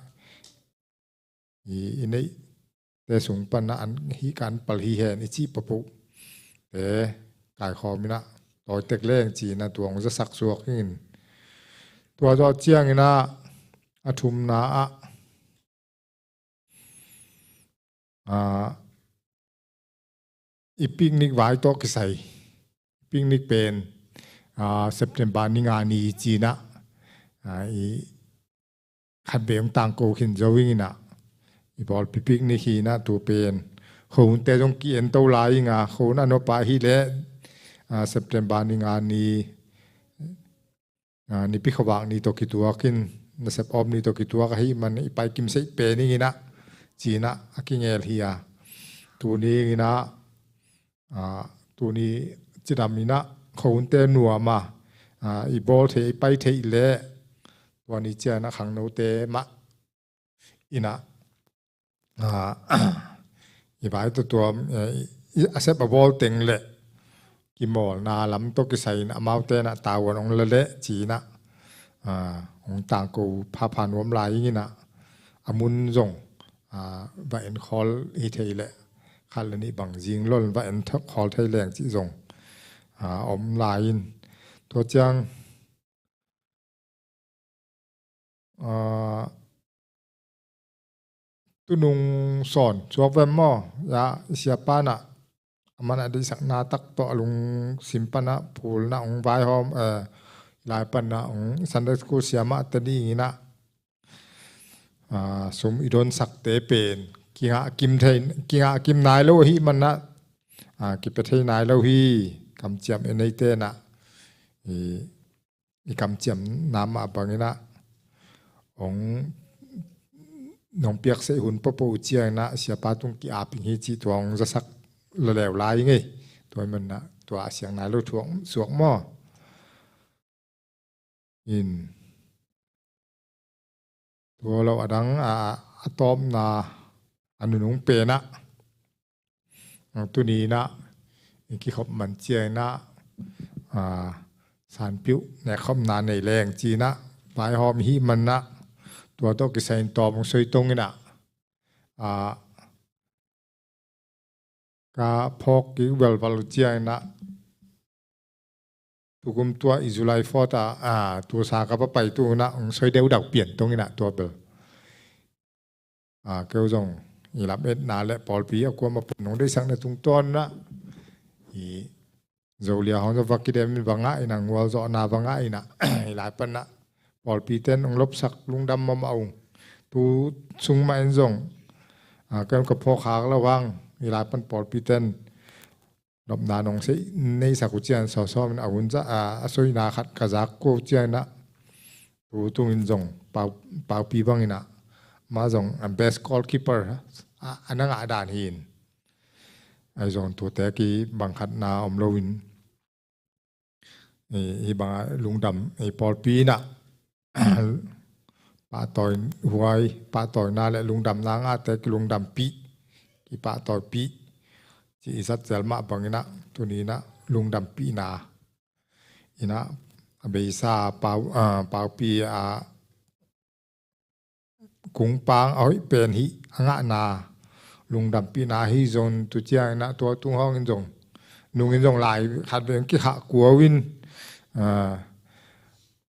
i, i neihte sung pan ah an, hih ka Anpal hi hen i cih pawpaw te kaikhawm in ah tawi tek leng ci in ah tua hong zasak suak ing in. Tua zawh ciangin ah a thumna ah, a, i picnic vai tawh kisai. Picnic pen, a, September ni nga ni ci in ah, a, i khat vei hong tangko khin zo ing in ah i pawlpi picnic hi in ah tua pen Khuahunte zong ki-en to lai ing a, Khuahun a nuam pah hi leh, a, September ni nga ni, a, Nipi khuavak ni tawh kituak in, nasep awp ni tawh kituak ahi man i pai kim seih pen ing in ah ci in ah a kingel hi a. Tuni ing in ah, a, tuni cidam in ah Khuahunte nuam a, a, i bawl thei, i pai thei leh tua ni ciang ah khangnote mah in ah, a, i vai tuamtuam, eh, i, a sep a bawl teng leh kimawlna lam tawh kisai in amaute in ah tavuan hong la leh ci in ah, a, hong tangko phapha nuam lai ing in ah a mun zong, a, va en khawl hi thei leh khat le nih bang zing lo in va en khawl thei leng cih zong, a, om lai in. Tua ciang, a, tunung sawn suak vem maw? Ya, i siapa in ah a man a deihsakna tak tawh a lungsim pan ah phul in ah hong vaihawm, eh, lai pan ah hong Sunday school siamah te ding in ah, a, sum i donsakte pen kingah kim thei, kingah kim nai lo ahi man ah, a, kipia thei nai lo hi. Kamciam i neite in ah i, i kamciamna mah bang in ah hong nong piakseih hun pawpaw uh ciang in ah siapa tung ki-ap ing hi cih tua hong zasak la leu lai ing ei. Tua hi man ah tua a siang nai lo thuak suak maw? In tua lo a dang, a, a tawpna a nunung pen ah, a, tuni in ah i kikhop man ciang in ah, a, sanpiuh nekkhopna nei leng ci in ah vaihawm i hih man ah tua tawh kisai in tawm hong soi tong in ah, a, ka phawk kik velval uh ciang in ah tukum tua i July fourth ah, a, tulsa ka va pai tung in ah hong soi deuh deuh pian tong in ah tua bel, a, keu zong i lam etna le pawlpi a kuamah pan nong deihsakna tungtawn in ah i Zolia hong zong va kidem in va ngah in a, ngualzawhna va ngah in a, hih lai pan a pawlpi ten hong lopsak lungdam mahmah uh. Tu sung mah in zong a, ken ka phawk khak lo hang, hih lai pan pawlpi ten lopna nong sei, neihsak uh ciang sawsawm in a hun za, a, a soina khat ka zak uh ciang a, tu tung in zong pau, paupi bang in a, mah zong a best goalkeeper a, a na ngah dan hi in. Ahi zong tute kibang khatna om lo in, i, hih bang a lungdam, i pawlpi in a pahtawi huai, pahtawina le lungdamna ngahte kilungdampih, kipahtawipih, ci i zat zel mah bang in a, tuni in a lungdampihna in a, a beisa pau, a, paupi a kungpang a hoih pen hih a ngahna lungdampihna hi zong, tu ciang in a tua tung hawng in zong, nung in zong lai khat veng kikhah kua uh in, a,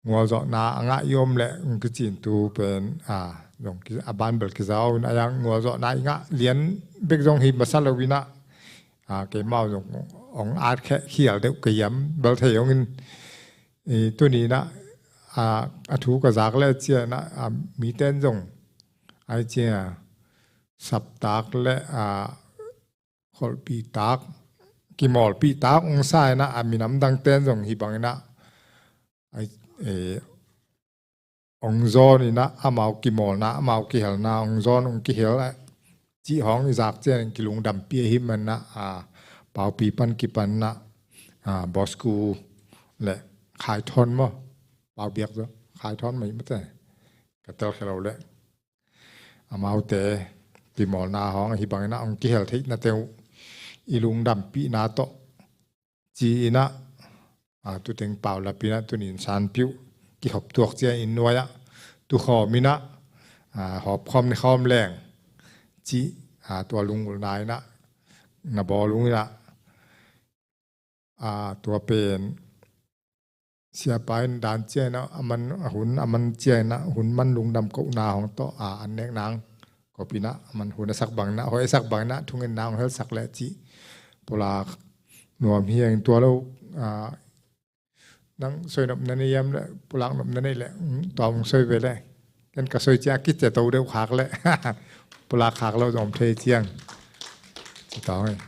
ngualzawhna a ngah i om leh, kicintu pen, a, zong ki, a ban bel kiza uh in a, yang ngualzawhna i ngah lian bek zong hi masa lo in a, a, keimau zong hong at khia khial deuh ka hiam bel thei hong in, i, tuni in a, a, a thu ka zak le ciang a, a, mite in zong ai ciang a saptak le, a, kholhpihtak, kimawlpihtak hong sa in a, a minam dangte in zong hih bang in a, ai, e, hong zawn in a, amau kimawlna, amau kihelna hong zawn, hong kihel a, cih hawng i zak ciang kilungdampih ahi man a, a, paupi pan kipan a, a, Bosku le Khaithawn maw, paubiak zaw Khaithawn mah hi mate, ka telkhia lo le. Amaute kimawlna hawng hih bang in a hong kihel theihna teng uh i lungdampihna tawh ci in a, a, tu teng paulap in a, tuni in sanpih uh kihop tuak ciang inn nuai ah tukhawm in a, a, hawpkhawm nikhawm leng cih, a, tua lungulna in a na bawl ung in a, a, tua pen siapa in dan ciang a, a man, a hun a man ciang a, hun man lungdam kohna hawng tawh, a, an nek nang kop in a, a man hun a sak bang in a, hoih a sak bang in a, thungen nang hong helsak le cih pulak nuam hi ing. Tua lo, a, nang soi nop na nei hiam le, pulak nop na nei le, mm, tua hong soi ve le. Ken ka soi ciang a kicia to deuh khak le pulak khak lo zong om thei ciang. Ci tawng ei.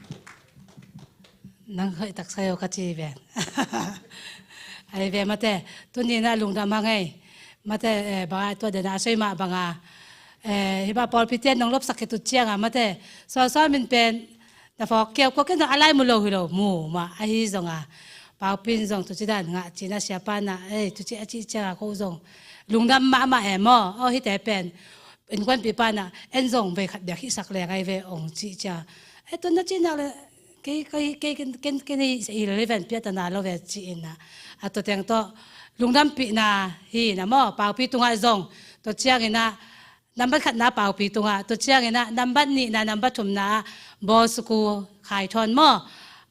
Nang hoih tak sai o ka ci ven. Ai ve mate, tuni in a lungdam hang ei. Mate, eh, bang a tua den a soi mah bang a, eh, hih bang pawlpi ten nong lopsak khit uh ciang a mate, sawsawm in pen na phawk kiau kua ken zong a lai mu lo hi lo, mu mah ahi zong a, paupi in zong tuci dan ngah ci in a, siapa in a, ei, tuci a cih ciang a ko zong lungdam mahmah e maw. Aw, hihte pen innkuanpihpa in a, en zong vei khat bek hihsak leng ai ve ong cih ciang a, ei, tun na cih nak le, kei, kei, kei, ken, ken, ken hi, hi le ven piak ta na lo ve ci in a, a tua teng tawh lungdampihna hi in a maw, paupi tungah zong, tua ciang in a, nambat khatna paupi tungah, tua ciang in a nambat nihna, nambat thumna ah Bosku Khaithawn maw.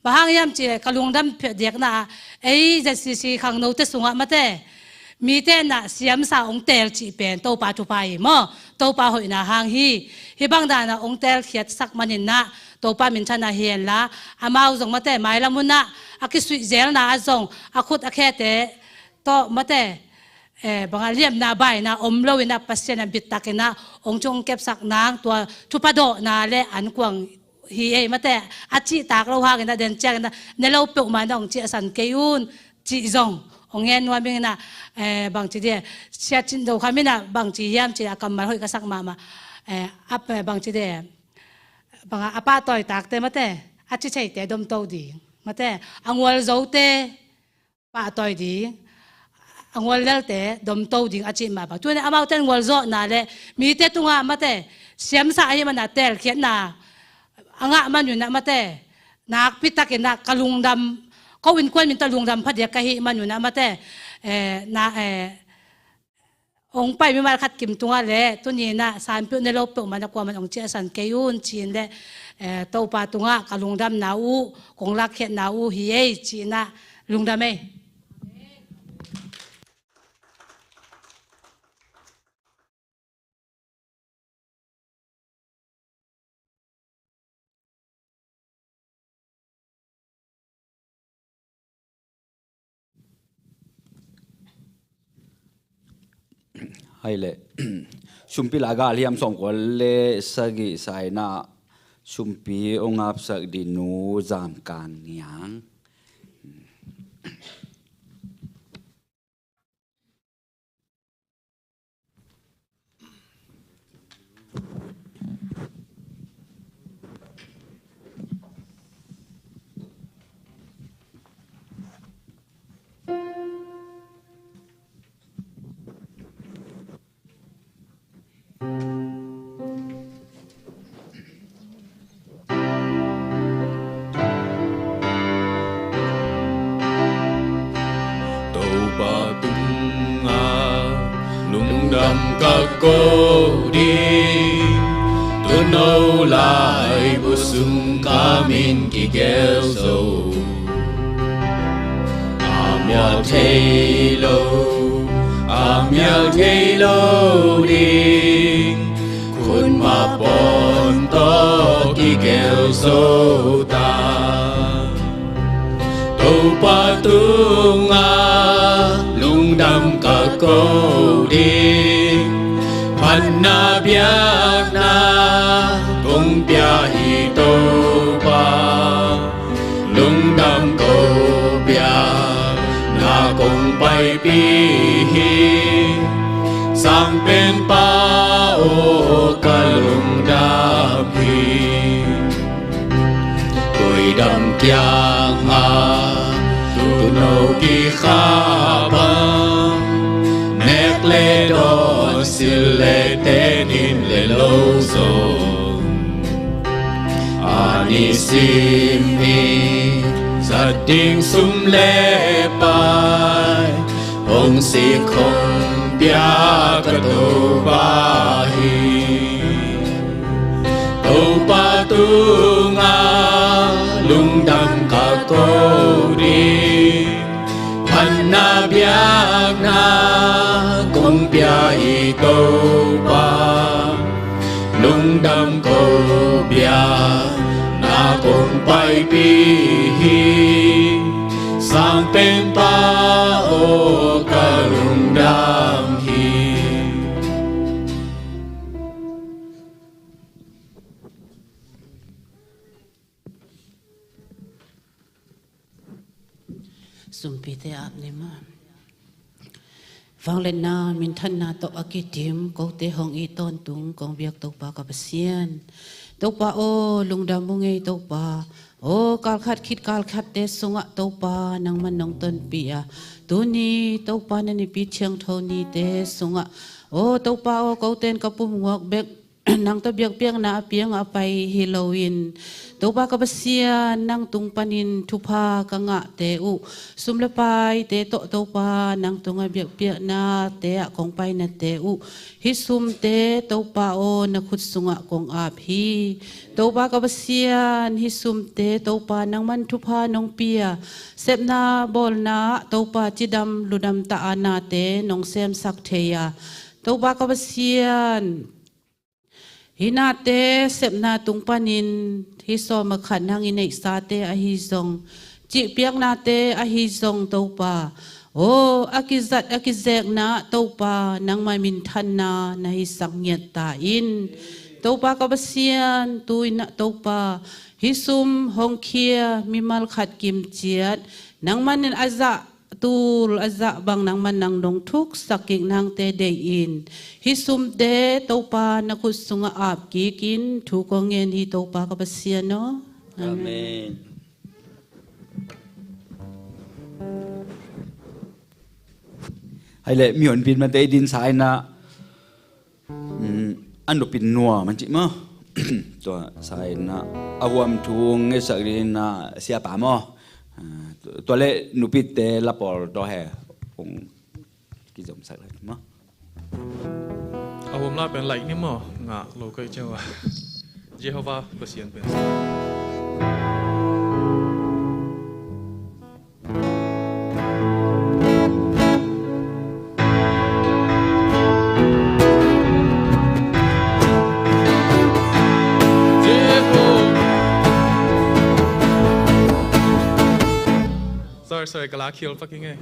Bang hang hiam cih leh ka lungdam phiat diakna ah, ei Z C C khangnote sungah mate, mite in a siamsa hong teel cih pen Topa thupha hi maw, Topa hoihna hang hi. Hih bang dan a hong teelkhiatsak man in a, Topa minthan a hi hen la, amau zong mate, mailam hun ah a kisuih zelna ah zong a khut a khete tawh mate, eh, bang a liamna baina om lo in a, Pasian a bit tak in a hong cung kepsak nang, tua thupha dawhna le ankuang hi ei mate, a cihtak lo hang in a, den ciang in a ne lo peuhmah in a hong ciahsan kei un cih zong hong ngen nuam ing in a, eh, bang ci di, Sia Cin Do Kham in a bang ci hiam cih a, kammal hoih ka sak mahmah, eh, ap, eh, bang ci di, bang a, a pahtawitakte mate, a ci theite domto ding mate, a ngualzote pahtawi ding, a nguallelte domto ding a cih mah bang, tuni amaute in ngualzawhna le mite tungah mate, siamsa ahih man a teelkhiatna a ngah man un a mate, nakpi tak in a ka lungdam, ko innkuan min tawh lungdam phadiak ka hih man un a mate, eh, na, eh, hong pai mimal khat kim tungah le tuni in a sanpeuh ne lo peuhmah in a kuamah in hong ciahsan kei un ci in le, eh, Topa tungah ka lungdamna uh, kong lakkhiatna uh hi ei ci in a, lungdam ei. Hei leh, sumpi la galhiam sawmkua le sagih sa-in ah, sumpi hong apsak ding nu Zam Kan Niang. Topa tungah lungdam ka ko ding, tuuno laibu sung ka min kigelh zo. A mial thei lo, a mial thei lo ding, khutma pawn tawh kigelh zo ta. Topa tungah lungdam ka ko ding, phatna biakna kong pia hi Topa. Lungdam ko biakna kong paipih hi, Sangpenpa aw ka lungdam hi. Tuidam kiangah tuuno kikhap a, nek le dawn, silh le ten, inn le lo zong, a nisim i zat ding sum le pai, hong sik hong pia ka Topa hi. Topa tungah lungdam ka ko ding, phatna biakna kong pia hi Topa. Lungdam ko biakna kong paipih hi, Sangpenpa aw ka lungdam hi. Sumpite ap ni maw. Vangliatna minthanna tawh a kidim kote hong it tawntung kong biak Topa ka Pasian. Topa aw, lungdam ung ei Topa. Aw, kalkhat khit kalkhatte sungah Topa nangman nong tonpih a, tuni Topa na Nipi Thiangtho nite sungah, aw Topa aw, kote in ka pumnguak bek nang tawh biakpiakna a piang a pai hi loin, Topa ka Pasian, nang tung panin thupha ka ngahte uh, sum le paite tawh Topa nang tungah biakpiaknate ah kong painate uh, hih sumte Topa aw, na khut sungah kong ap hi. Topa ka Pasian, hih sumte Topa nangman thupha nong pia, sepna bawlna ah Topa cidam ludam ta a nate nong semsak thei a, Topa ka Pasian, hih nate sepna tung panin hih sawm a khat nang i neihsate ahi zong, cihpiaknate ahi zong Topa aw, a kizat a kizekna ah Topa nangmah minthanna na hisak ngiat ta in. Topa ka Pasian, tu-in ah Topa, hih sum hong khia mimal khat kimciat, nangman in a zah tul a zah bang nangman nang dong thuksak kik nangte deih in, hih sumte Topa na khut sungah ap kik in, thu kong ngen hi Topa ka Pasian aw. Amen. Amen. Hei leh, mihonpi mate i dinsa in ah, mm, a nupit nuam an cih maw. Tua sa in ah, a huam thu ngetsak ding in ah, siapa maw. Ah, tua, tua leh nupitte la pawl tawh he hong kizomsak lai maw. A huam la pen laih ni maw, ngah lo kei ciang a. Jehovah Pasian pen. Sorry, sorry, ka la khial pak ing e.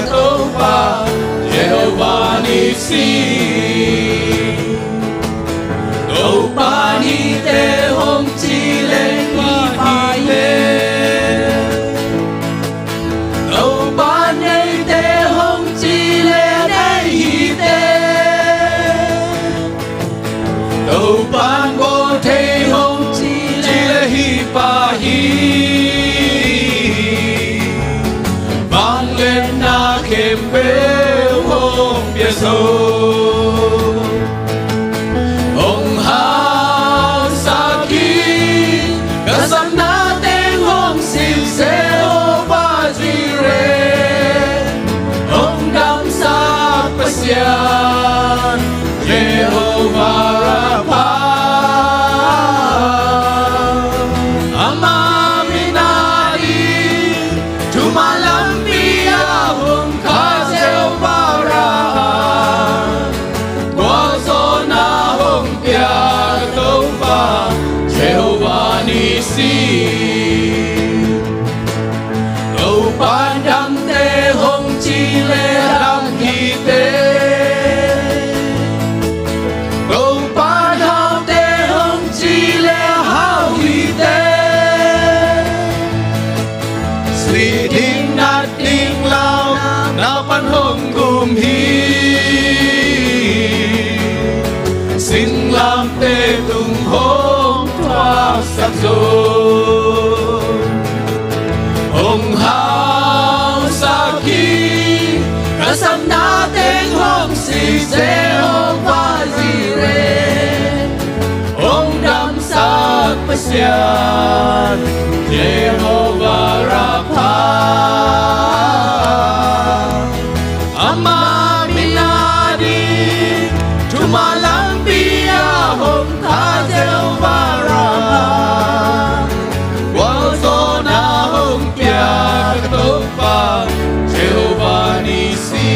Topa Jehovah Nissi. Topa nite hong ci leng hi te. Topa neite hong ci leng nei hi te. Topan bawl thei hong ci le hi pa hi. Vangliatna khempeuh hong pia zo. Hong hausak hi. Ka satna teng hong sik Jehovah Jireh. Hong damsak Pasian Jehovah Rapha. Ama min a ding thuman lampi ah hong khah Jehovah Rapha. Gualzawhna hong pia Topa Jehovah Nissi. Topan damte hong ci le dam hi te. Topan haute hong ci le hau hi te. Sih ding nat ding lau na pan hong gum hi. Singlamteh tung hong thuaksak zo. Hong hausak hi. Ka satna teng hong sik Jehovah Jireh. Hong damsak Pasian Jehovah Rapha. Ama min a ding thuman lampi ah hong khah Jehovah Rapha. Gualzawhna hong pia Topa Jehovah Nissi.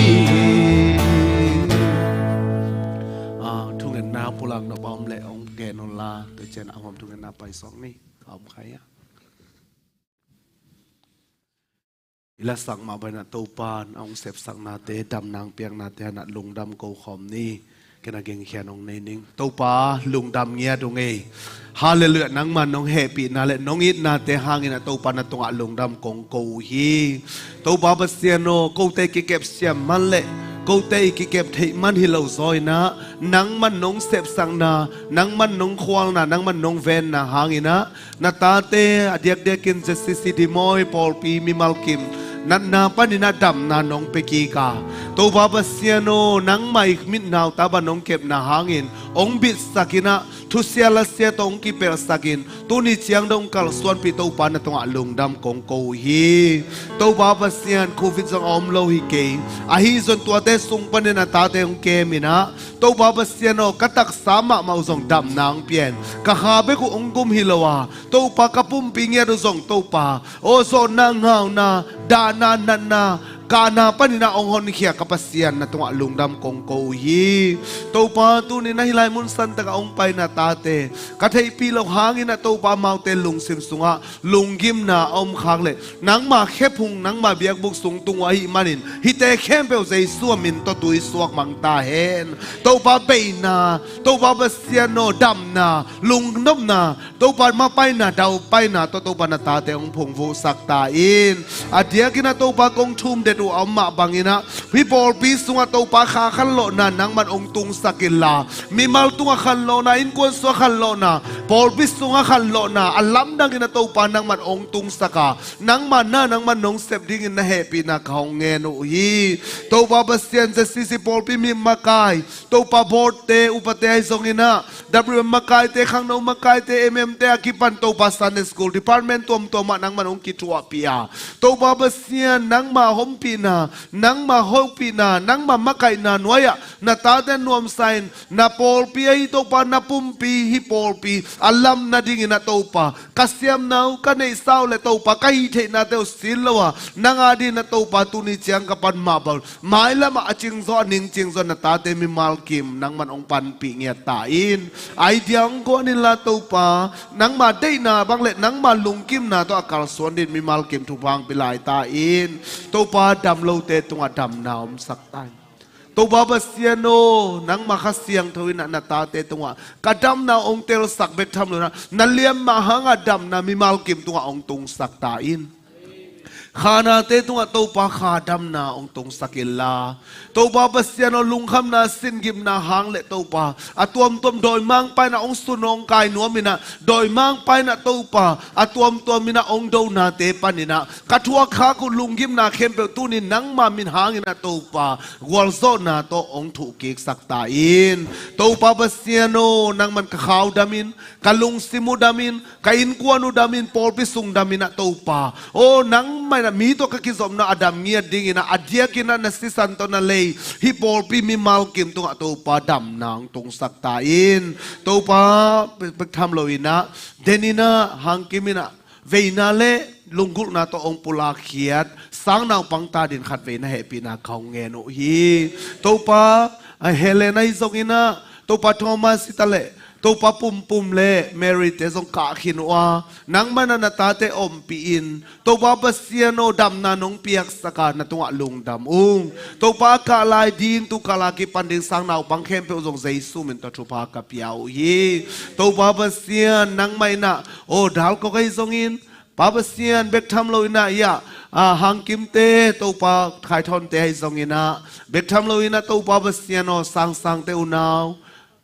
Ah, thungetna pulak nop a om leh hong gen un la, tua ciang a om thungetna pai sawk ni. A om kha hia? I lasak mah bangin ah Topa in a hong sepsaknate, damna hong piaknate hanah lungdam ko khawm ni. Ken a gengkhia nong nei ning. Topa lungdam ngiat ung ei. Halleluiah, nangma nong hehpihna le nong itnate hangin ah Topa na tungah lungdam kong ko uh hi. Topa Pasian aw, kote i kikep siam man le kote i kikep theih man hi lo zaw in ah, nangma nong sepsakna, nangma nong khualna, nangma nong venna hangin ah, na tate a diakdiakin Z C C Dimawi pawlpi mimal kim natna panin ah damna nong pia kik a, Topa Pasian aw, nangmah i mit nauta bang nong kepna hangin hong bitsak in ah, thusia lasia tawh hong kipelhsak in, tuni ciang dong kalsuanpih Topa na tungah lungdam kong ko uh hi. Topa Pasian, Covid zong a om lo hi kei. Ahi zong tuate sung panin a tate hong kem in ah, Topa Pasian aw, ka taksa mahmah uh zong damna hong pia in, ka kha bek uh hong gum hi lo a, Topa ka pumpi ngiat uh zong Topa aw, zawhna, ngauna, dahna, natna, kahna panin ah hong honkhia ka Pasian na tungah lungdam kong ko uh hi. Topa tuni in ah hih lai mun santak ah hong paina tate ka theihpih loh hangin ah Topa amaute lungsim sungah lunggimna a om khak leh, nangma khephung, nangma biakbuk sung tung uh ahih manin, hihte khempeuh Jesu a min tawh tui suak mang ta hen. Topa beina, Topa Pasian aw, damna, lungnopna, Topa mapaina, daupaina tawh Topa na tate hong phungvuhsak ta in. A diakin ah Topa kong thum det uh a om mah bangin ah, hih pawlpi sungah Topa kha khanlawhna nangman hong tungsak inla, mimal tungah khanlawhna, innkuan sungah khanlawhna, pawlpi sungah khanlawhna a lamdangin ah Topa nangman hong tungsak a, nangma na, nangman nong sep dingin na hehpihna ka hong ngen uh hi. Topa Pasian, Z C C pawlpi mi makai, Topa boardte, upate ahi zongin ah, W M makaite, khangno makaite, M M te a kipan Topa Sunday School department tuamtuam ah nangman hong kithuahpih a, Topa Pasian, nangma hompihna, nangma hopihna, nangma makaihna nuai-ah na tate nuamsa in, na pawlpi ahi Topa, na pumpi hih pawlpi a lam nadingin ah Topa, ka siamna uh, ka neihsa uh le Topa, ka hih theihnate uh sin lo a, nang adingin ah Topa, tuni ciang ka pan mah bang mailamah a cingzaw, a ning cingzaw na tate mimal kim nangman hong panpih ngiat ta in. Ai diang guan inla Topa, nangma deihna bang le nangma lungkimna tawh a kalsuan dingin mimal kim thupha hong pia lai ta in. Topa, dam lote tungah damna omsak ta in. Topa Pasian aw, nangma Kha Siangtho in ah na tate tungah ka damna hong telsak bek tham lo in ah, na liamma hangah damna mimal kim tungah hong tungsak ta in. Khanate tungah Topa kha damna hong tungsak inla, Topa Pasian aw, lungkhamna, singimna hang le Topa, a tuamtuam dawimangpa in ah hong sun hong kai nuam in ah, dawimangpa in ah Topa, a tuamtuam in ah hong donate panin ah ka thuak khak uh lunggimna khempeuh tuni nangma min hangin ah Topa, gualzawhna tawh hong thuhkiksak ta in. Topa Pasian aw, nangman ka kha uh dam in, ka lungsim uh dam in, ka innkuan uh dam in, pawlpi sung dam in ah Topa. Aw, nangmah in ah mi tawh ka kizopna a dam ngiat dingin ah, a diakin ah na sisan tawh na lei hih pawlpi mimal kim tungah Topa, damna hong tungsak ta in. Topa, bek tham lo in ah, den in ah, hang kim in ah, veina le lunggulhna tawh hong pulakkhiat sang naupangte adingin khatvei na hehpihna ka hong ngen uh hi. Topa, a Helen ahi zongin ah, Topa Thomas hi ta leh, Topa Pumpum le Mary-te zong kah khin uh a, nangman ah na tate ompih in, Topa Pasian aw, damna nong piaksak a, na tungah lungdam ung. Topa, a kah lai ding, tu kah lai a kipan ding sang naupang khempeuh zong Jesu min tawh thupha ka pia uh hi. Topa Pasian, nangmah in ah, aw, Dal Kok ahi zongin, Pa Pasian, bek tham lo in ah, ia, a, Hang Kimte, Topa, Khai Thawnte ahi zongin ah, bek tham lo in ah, Topa Pasian aw, Sang Sangte unau,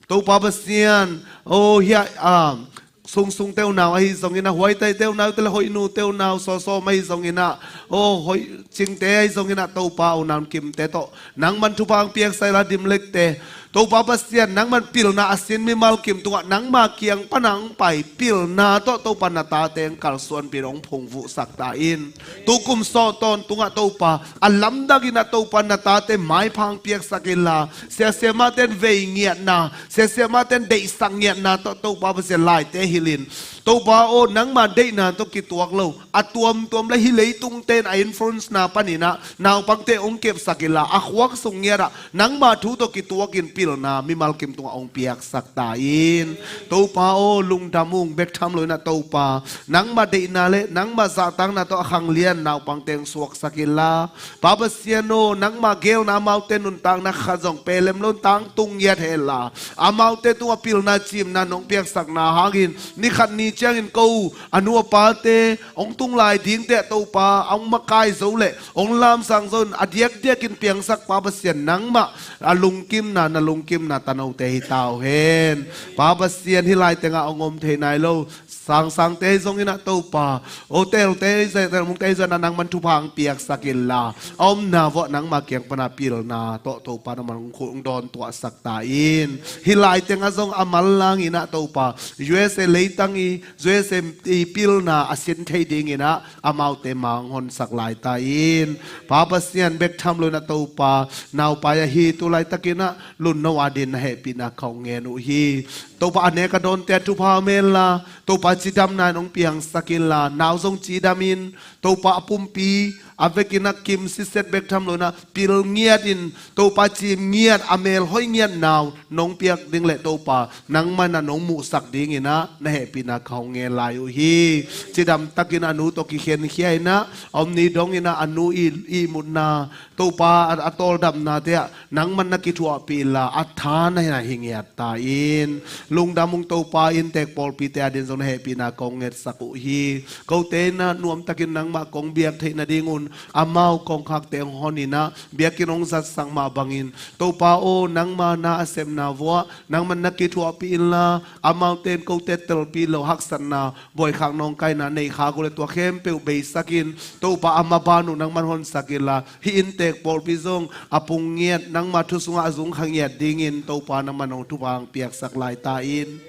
Topa Pasian, aw, hia, a, Sung Sungte unau ahi zongin ah, Huai Taite unau, te le Hoih Nute unau, Saw Sawm ahi zongin ah, aw, Hoih Cingte ahi zongin ah, Topa, unau Kimte tawh nangman thupha hong piaksak inla, Dim Lekte, Topa Pasian, nangman pilna a sin mimal kim tungah nangma kiang pan a hong pai pilna tawh Topa, na tate hong kalsuanpih in hong phungvuhsak ta in. Tu kum sawt tawntungah Topa, a lamdang in ah Topa, na tate maipha hong piaksak inla, sia siamahte in vei ngiatna, sia siamahte in deihsak ngiatna tawh Topa Pasian, laite hilh in, Topa aw, nangma deihna tawh kituak lo, a tuamtuam le hih leitungte in a influence-na panin ah naupangte hong kepsak inla, a khuak sung ngiat ah nangma thu tawh kituakin pilna mimal kim tungah hong piaksak ta in. Topa aw, lungdam ung, bek tham lo in ah Topa, nangma deihna le nangma zahtakna tawh a khanglian naupangte hong suaksak inla, Pa Pasian aw, nangma geelna, amaute nuntakna khat zong pelem lo in tangtung ngiat hen la, amaute tungah pilna, ciimna nong piaksakna hangin ni khat ni ciangin ko a nu a pate hong tung lai dingte ah Topa, a hong makai zo le hong lamsang zo in a diakdiakin piangsak Pa Pasian, nangmah a lungkimna, na lungkimna tanote hi ta uh hen. Pa Pasian, hih lai tengah hong om thei nai lo Sang Sangte ahi zongin ah Topa, aw, Telte ahi zongin, Tel Mungte ahi zongin ah nangman thupha hong piaksak inla, a omna vuah nangma kiang pan a pilna tawh Topa, nangman hong khu hong dawntuahsak ta in. Hih lai tengah zong a manlang in ah Topa, U S A leitang i, U S A i pilna a sin thei dingin ah amaute ma hong honsak lai ta in. Pa Pasian, bek tham lo in ah Topa, naupai ahi, tu laitakin ah Lunno adingin na hehpihna ka hong ngen uh hi. Topa, a nek a dawnte ah thupha om hen la, Topa, cidamna in hong piangsak inla, nau zong cidam in, Topa, a pumpi a vekin ah kim sitset bek tham lo in ah pil ngiat in, Topa, ciim ngiat, a mel hoih ngiat nau nong piak ding le Topa, nangman ah nong muhsak dingin ah na hehpihna ka hong ngen lai uh hi. Cidam takin a nu tawh kikhenkhia in ah, a om ni dongin ah a nu i, ihmutna, Topa, a, a tawldamnate ah nangman na kithuahpih inla, a tha na hi ngiat ta in. Lungdam ung Topa, inntek pawlpite adingin zong na hehpihna kong ngetsak uh hi. Kote in ah nuamtakin nangmah kong biak theih nadingun amau kongkhakte hong hon in ah biakinn hong zatsak mah bangin, Topa aw, nangma na a sepna vuah nangman na kithuahpih inla, amaute in kote telpih loh haksatna, buaikhak nawngkaina neih khak uh le tua khempeuh beisak in, Topa, a maban uh nangman honsak inla, hih inntek pawlpi zong a pung ngiat, nangma thu sungah a zung kha ngiat dingin Topa, nangman hong thupha hong piaksak lai ta in.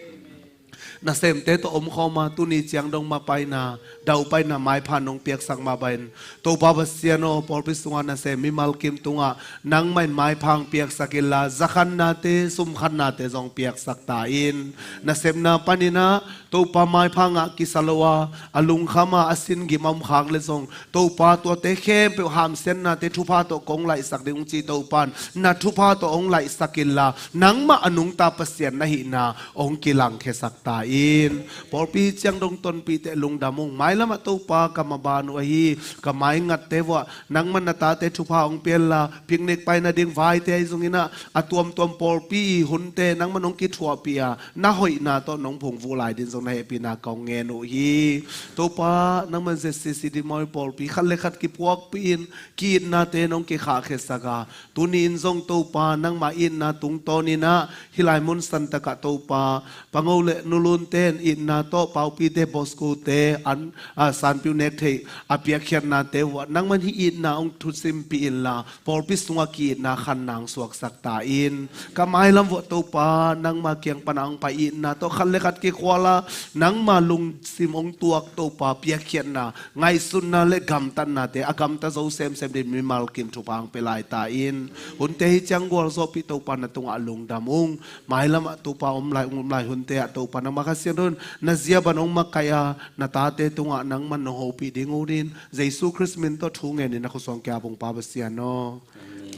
Nasemte tawh omkhawm a, tuni ciang dong mapaina, daupaina, maipha nong piaksak mah bangin, Topa Pasian aw, pawlpi sungah nasem mimal kim tungah nangmah in maipha hong piaksak inla, zakhannate, sumkhannate zong piaksak ta in. Nasepna panin ah Topa maipha ngah kisa lo a, a lungkham a, a sin gim a om khak leh zong, Topa, tuate khempeuh hamsiatnate thupha tawh kong laihsak ding ung ci, Topa in na thupha tawh hong laihsak inla, nangmah a nungta Pasian na hihna hong kilangkhiasak ta in. Pawlpi ciang dong tonpih teh lungdam ung. Mailam ah Topa, ka maban uh ahi, ka maingatte vuah nangmah in na tate thupha hong pia inla, picnic pai nading vaite ahi zongin ah, a tuamtuam pawlpi hunte nangmah in hong kithuahpih a, na hoihna tawh nong phungvuh lai ding zong na hehpihna kong ngen uh hi. Topa, nangmah in Z C C D Mawi pawlpi khat le khat kipuakpih in, ki-itnate nong kikhahkhiasak a, tuni in zong Topa, nangmah itna tungtawnin ah hih lai mun santak ah Topa, Pango le Nu Lunte in itna tawh Paupite, Bosco-te an, a, sanpiu nek theih a piakkhiatnate uh ah, nangmah in hih itna hong thusimpih inla, pawlpi sungah ki-itna khanna hong suaksak ta in. Ka mailam vuah Topa, nangmah kiang pan a hong pai itna tawh khat le khat kikhual a, nangmah lungsim hong tuak Topa, piakkhiatna, ngaihsutna le gamtatnate a gamta zo semsem dingin mimal kim thupha hong pia lai ta in. Hunte hi ciang gualzawhpih Topa, na tungah lungdam ung. Mailam ah Topa, om lai, om lai hunte ah Topa, nangmah Kha Siangtho in na zia bang hong makaih a, na tate tungah nangmah in hong hopih ding uh in, Jesu Khrist min tawh thu ngenin na khuasuang kia bung Pa Pasian aw.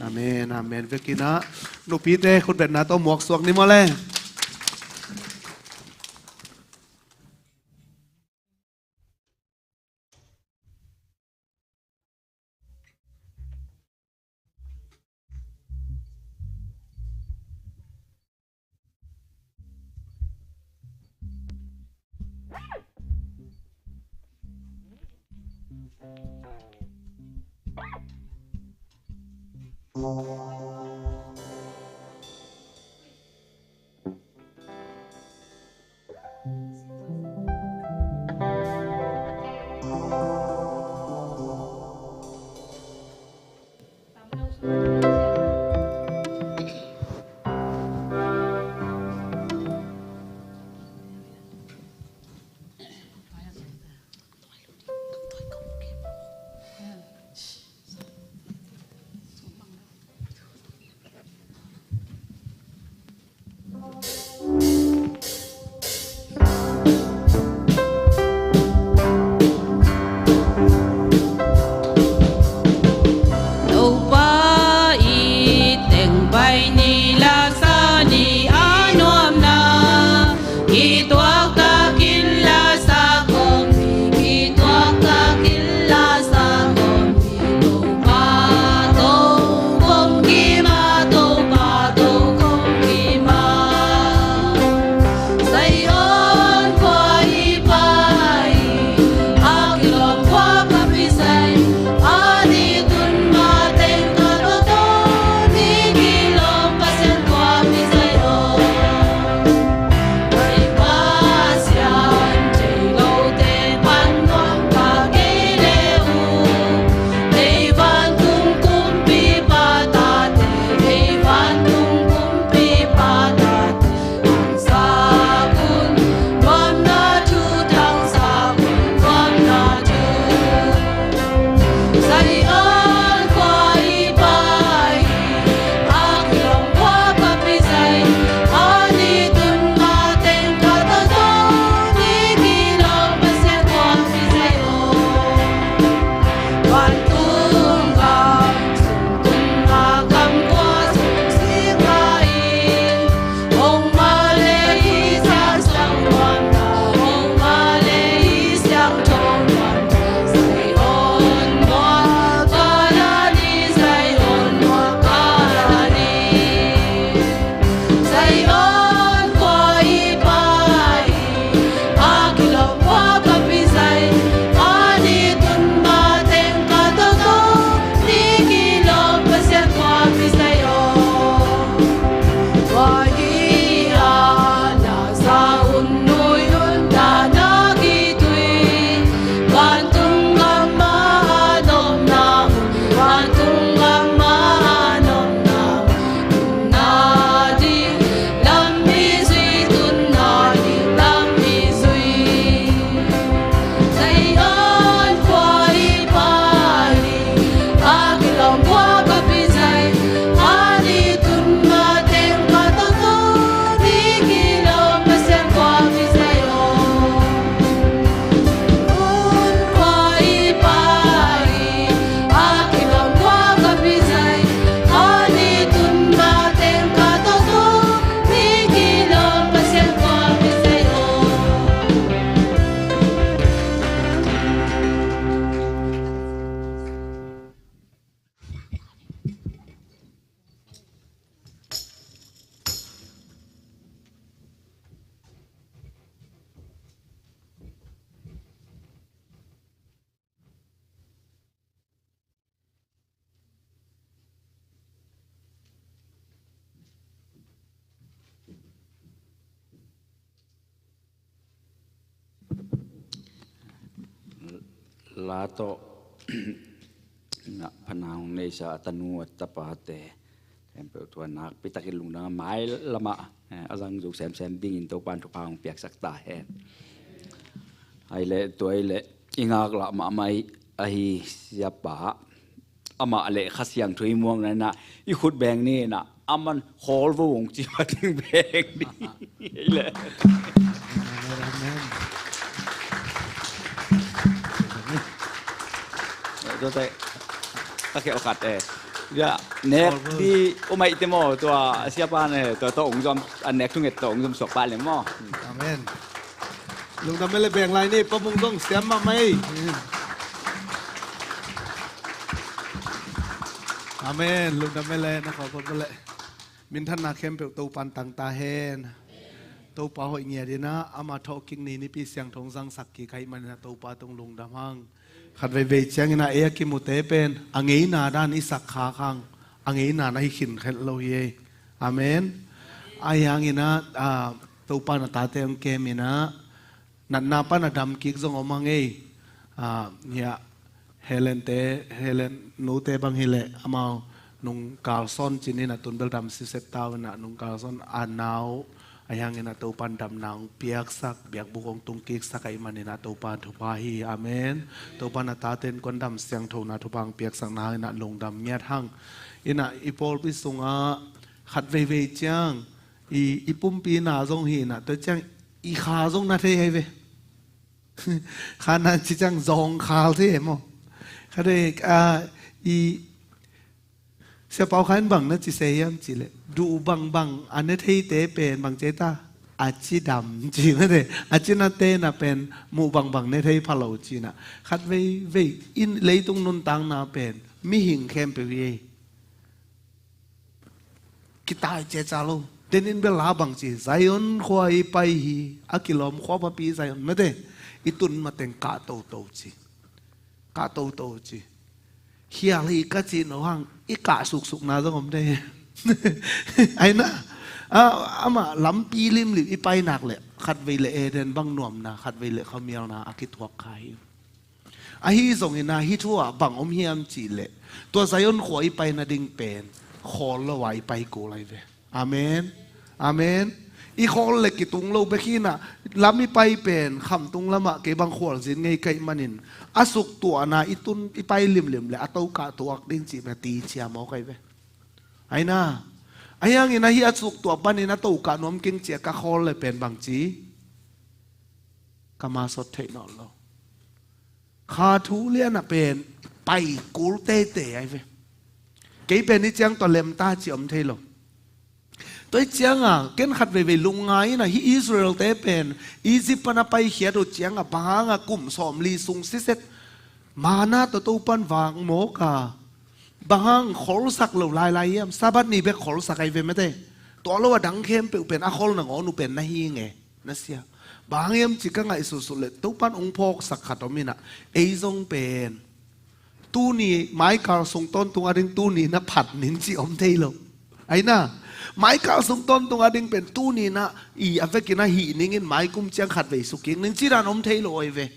Amen, amen. Vekin ah nupite khutbetna tawh muaksuak ni maw le. la tawh na phanang neisa a tanu a tapate khempeuh tua nakpi takin lungdam a, mai lamah, eh, a zang zo semsem dingin Topan thupha hong piaksak ta hen. Ai le tua ai le i ngaklah mahmah i ahi siapa amah le Kha Siangtho i muakna inah i khut beng ni inah aman khawl vo hong ci mating beng ni. Ei le. Amen, amen. Tuate ka khel khat e. Ya, nek di umai te maw, tua siapa ne, tua tua ung zom, an nek thunget tua ung zom suak pa le maw. Amen. Lungdam mele beng lai ni, Pa Mung zong siam mahmah ei. Amen. Lungdam mele, na khawk mele. Minthanna khempeuh Topan tang ta hen. Topa hoih ngiat inah, ama thawhkik ni nipi siangtho hong zangsak kik ahih maninah Topa tung lungdam hang. Khat veivei cianginah ei a kimute pen a ngeina dan i sak khak hang, a ngeina na hi khin khelh lo hi ei. Amen. Ahi hanginah, ah, Topa na tate hong kem inah natna pan a dam kik zong om hang ei. Ah, hiah Helen te, Helen nute bang hileh amau nung Carlson cinin a tun bel dam siset tau inah nung Carlson a nau ahi hanginah Topan damna hong piaksak, biakbuk hong tung kiksak ahih maninah Topa thupha hi. Amen. Topan a tate in kuan dam siangthona thupha hong piaksakna hanginah lungdam ngiat hang. Inah i pawlpi sungah khat veivei ciang i, i pumpi na zong hi inah tua ciang i kha zong na thei hai ve. Kha na ci ciang zawng khal thei e maw? Kha thei, ah, i Sia Pau Khan bang na ci se hiam cih leh, duh bangbang a ne theite pen bang ci ta, a cidam ci mate, a cinate na pen muh bangbang ne thei pha lo ci na. Khat veivei in leitung nuntakna pen mihing khempeuh hi ei. Kitai ceca lo. Denin bel la bang ci, Zion khua i pai hi, a kilawm khua papi Zion mate, i tun mateng kah toto ci. Kah toto ci. Hial hi ka ci no hang, i kah suksukna zong om thei. Aina, a, amah lampi limlim i painak leh khatvei leh Eden bang nuamna, khatvei leh khuamialna a kithuak kha hi. Ahi zongin a hih thu ah bang om hiam cih leh, tua Zion khua i pai nading pen khawl lo a i pai kul ahi ve. Amen. Amen. I khawl le kitung lo bek hi na, lam i pai pen khamtung lamah kei bang khualzin ngei ka hih manin, a suktuahna i tun i pai limlim le a tokah tuak ding cih pen a ti cia mawk ahi ve. Aina, ahi hangin a hih a suktuah panin a tokah nuam keng cia ka khawl le pen bang ci, ka masot theih nawn lo. Kha thu lian a pen pai kul teitei ahi ve. Kei pen i ciang tua lemta ci om thei lo. Tua i cianga ken khat veivei lungngai ina hih Israel-te pen Egypt pana paikhiat uh cianga bang hanga kum sawmli sung siset mana tua Topan vak mawk a, bang hang kholsak lo lailai hiam? Sabbath ni bek kholsak ahi ve mate. Tua lo a dang khempeuh pen a khol nangawn uh pen na hi nge, na sia. Bang hang hiam ci ka ngaihsutsut le Topan ong phawksak khat om ina, ei zong pen tuni maikal sung tawntung a ding tuni na phat nin ci om thei lo. Aina, maikal sung tawntung a ding pen tuni na i a vekin a hih ningin maikum ciang khat vei sukik nin ci dan om thei lo ahi ve.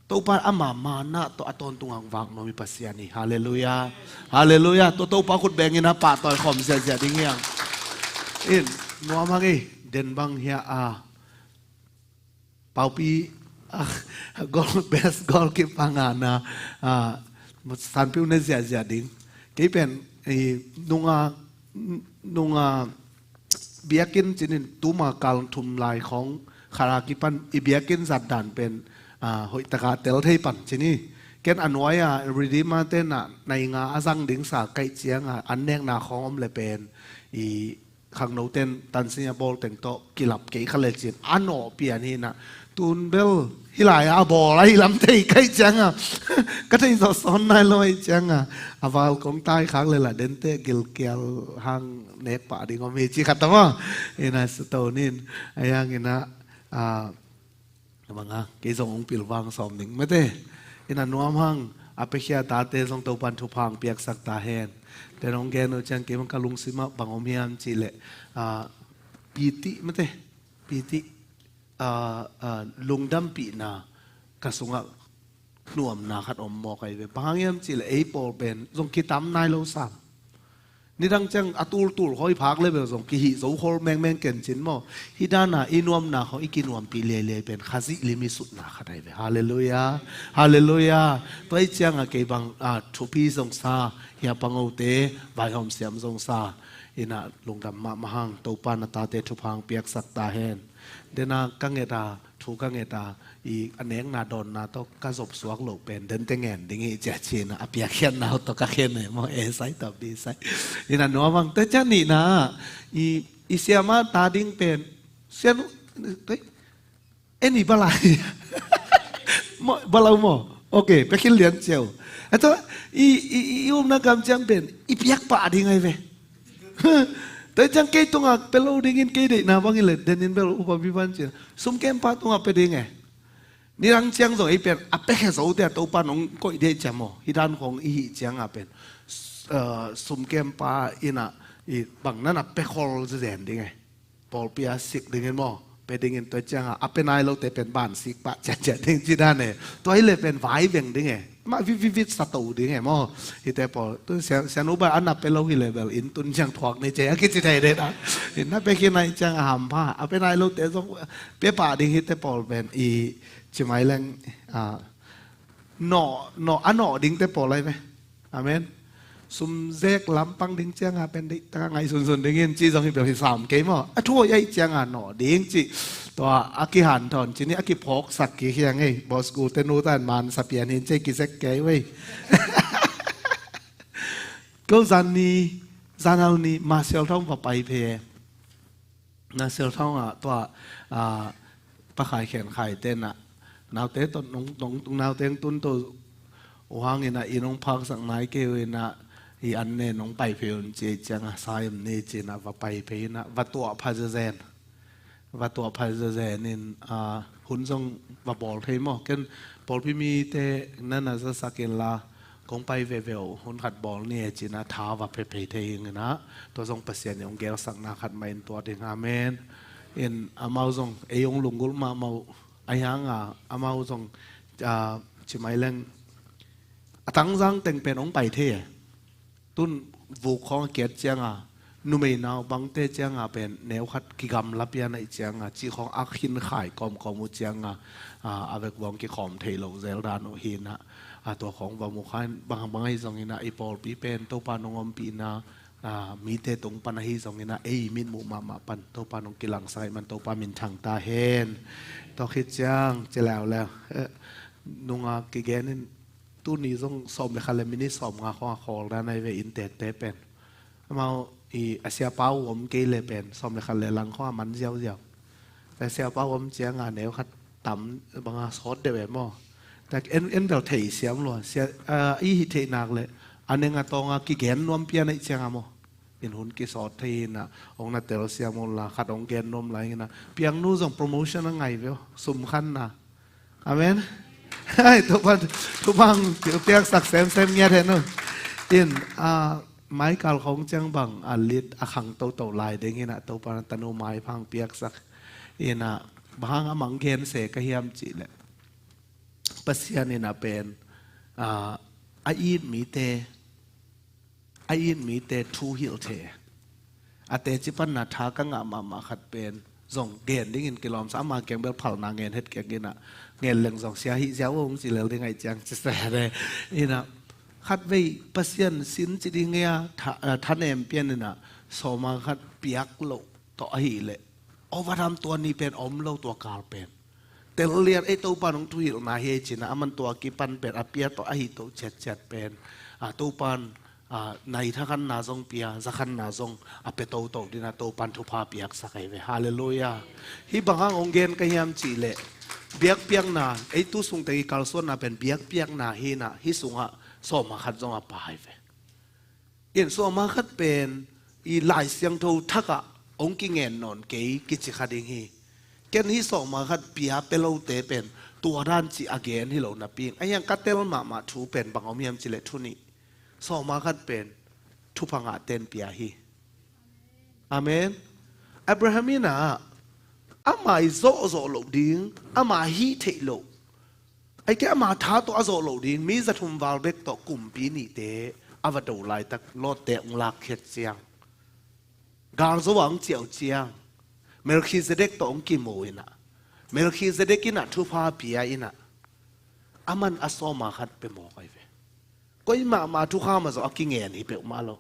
Topa ama mana tawh a tawntung hang vak nuam i Pasian hi. Halleluiah. Halleluiah. Tua Topa khut bengin a pahtawi khawm ziahziah ding hiang. In, nuam hang ei, den bang hia a. Paupi, ah, goal, best goalkeeper ngana, ah, sanpiu ne ziahziah ding. Kei pen, eh, nunga, nunga, biakinn cinin tuma kal thum lai khawng khala kipan i biakinn zat dan pen, ah, hoih taka tel thei pan cini. Ken a nuai a Redeemer te na nai nga a zang ding sa kaih cianga an nekna khawng om le pen i khangno ten tansin a bawl teng tawh kilap kei kha le cin a nawh pian hi na. Tun bel hih lai a bawl ahi lam thei kaih cianga ka thei zawh sawn nai lo ahi cianga a val kong tai khak le la dente gilkial hang nek pah ding om hi ci khat tama. Ina satonin a yang ina, a, banga kei zong ong pilvang sawm ding mate. Ina nuam hang a pekhia tate zong Topan thupha hang piaksak ta hen. Ten ong gen uh ciang kei bang ka lungsimah bang om hiam cih leh, a, piti mate. Piti, a, a, lungdampihna ka sungah nuamna khat om mawk ahi ve. Bang hang hiam cihleh ei pawl pen zong kitam nai lo sam. Nidang ciang a tultul khawng i phak le bel zong kihih zo khol mengmeng kencin maw? Hih dana i nuamna khawng i kinuampih liailiai pen Khazih lim i sutna khat ahi ve. Halleluiah. Halleluiah. Tua ih cianga kei bang, a, thupi zong sa, hia pangote vaihawm siam zong sa, innah lungdam mahmah hang. Topa na tate thupha hong piaksak ta hen. Dena ka ngeta, thu ka ngeta, i a nekna dawnna tawh ka zop suak loh pen dente ngen ding hi cia cina a piakkhiatna uh tawh ka khen eh maw, e sai tawh bi sai. Innah nuamang te cia nihna, i, i siama ta ding pen sian uh, tei, eni balai. Maw, balau maw? Ok, pekhin lian ciau. Ato, i, i, i umna gam ciang pen i piak pah ding ahi ve. Tua ciang kei tungah pe lo dingin kei deihna bangin le denin bel upa biban cian sum kempa tungah pe ding e. Nidang ciang zong ei pen a pe khe zo tia Topa nong koih dei ciam aw. Hih dan khong i hih cianga pen, eh, sum kempa innah i bang nana pe khol zen ding e. Pawlpi a sik dingin maw, pe dingin tua cianga a pe nai lote pen ban sik pah ciatciat ding ci dan e. Tua hi le pen vai veng ding e. Mah vit vit vit sa to ding e maw. Hite pawl tu sian, sian uba a na pe lo hi le bel inn tun ciang thuak ni ce a kici thei de ta. Inn na pe khi nai ciang a hampha a pe nai lote zong pe pah ding hite pawl pen i ci mai leng, a, nawh, nawh, a nawh dingte pawl lai ve. Amen. Sumzek lampang ding cianga pen deih taka ngaih sunsun dingin ci zong hi bel hi sam kei maw? A thu aih cianga nawh ding ci. Tua a kihanthawn ci ni a kiphawksak kik hiang ei. Bawsku te nu tan man sapian hin ci kizek kei vei. Ko zan ni, zanal ni, masial thawng va pai phe. Na sial thawngah tua, a, pakhai khen khai tenah naute tawh nong, nong, nong naute tun to uh hanginah i nong phaksak nai kei uh inah i an ne nong pai phei un ci ei ciangah sai um ni cinah va pai phei inah va tuah pha zezen. Va tuah pha zezen in, a, hun zong va bawl thei maw? Ken pawlpi mite nana zasak inla kong pai veve uh hun khat bawl ni e cinah tha va phephei thei inginah tua zong Pasian i hong gelsakna khat mah in tua ding. Amen. In amau zong ei hong lunggulh mahmah uh ahi hanga amau zong, a, ci mai leng a tangzang teng pen hong pai thei e. Tun vuk khawng a kiat cianga numei nau bangte cianga pen neu khat kigamla pian aih cianga ci khawng a khin khai kawmkawm uh cianga, a, a vekvawng kikhawm thei lo zel dan uh hinah, a, tua khawng va mu khain bang bang ahi zonginah i pawlpi pen Topa nong ompihna, a, mite tung pan ahi zonginah ei mitmuh mahmah pan Topa nong kilangsak aih man Topa minthang ta hen. Tua khit ciang ci leuleu, eh, nunga kigen in tuni zong sawm le khat le minit sawm nga khawng a khawl dan ahi ve in tette pen. Amau i a siapa uh om kei le pen sawm le khat le lang khawng a man ziauziau. A siapa uh om cianga neu khat tam banga sawt deuh e maw? Tak en, en bel thei siam lua. Sia, a, i hih theih nak le a neng a tawnga kigen nuam pian aih cianga maw? In hun kisawt thei hinah hong na tel siam unla khat hong gen nuam lai hinah piangnu zong promotion a ngai ve aw. Sum khanna. Amen. Hai, Topa, Topa hong piaksak semsem ngiat hen uh. In, a, maikal khawng ciang bang a lit a khang toto lai ding hinah Topa na tanu maiphang piaksak. Inah bang hang a mang gen se ka hiam cihleh Pasian inah pen, a, a it mite a it mite thu hilh thei. A teci panna tha ka ngah mahmah khat pen zong gen dingin kilawmsa ama keng bel phalna ngen het keng inah ngen leng zong sia hih ziau hong ci lel ding aih ciang ci sere. Inah khat vei Pasian sin ci ding ia tha, a, thanem pian inah sawma khat piak loh tawh ahileh overtime tua ni pen om lo tua kal pen. Tel lian ei Topan hong thuhilhna hi ei cinah aman tua kipan pen a pia tawh ahi to ciatciat pen, a, Topan, a, nai thakhanna zong pia zakhanna zong a pia toto dinah Topan thupha piaksak ahi ve. Halleluiah. Hih bang hang hong gen ka hiam cihleh biakpiakna ei tu sungteng i kalsuanna pen biakpiakna hinah hih sungah sawma khat zong a pa ahi ve. In sawma khat pen i Lai Siangtho thakah hong kingen nawn kei kici kha ding hi. Ken hi sawma khat pia pe lote pen tua dan ci a gen hi lo napi ing. A hiang ka tel mahmah thu pen bang om hiam cileh thu nih. Sawma khat pen thupha ngahten pia hi. Amen. Abraham inah ama i zawhzawh loh ding ama hih theih loh Ai ke ama tha tawh a zawh loh ding, mi zathum val bek tawh kumpi nihte a va do laitak Lot-te hong lakkhiat ciang, galzo ah hong ciah uh ciang, Melkhizedek tawh hong kimu in ah, Melkhizedek in ah thupha pia in ah, aman a sawma khat pia mawk ai ve. Koi mahmah thukham ah zong a kingen hi peuhmah lo.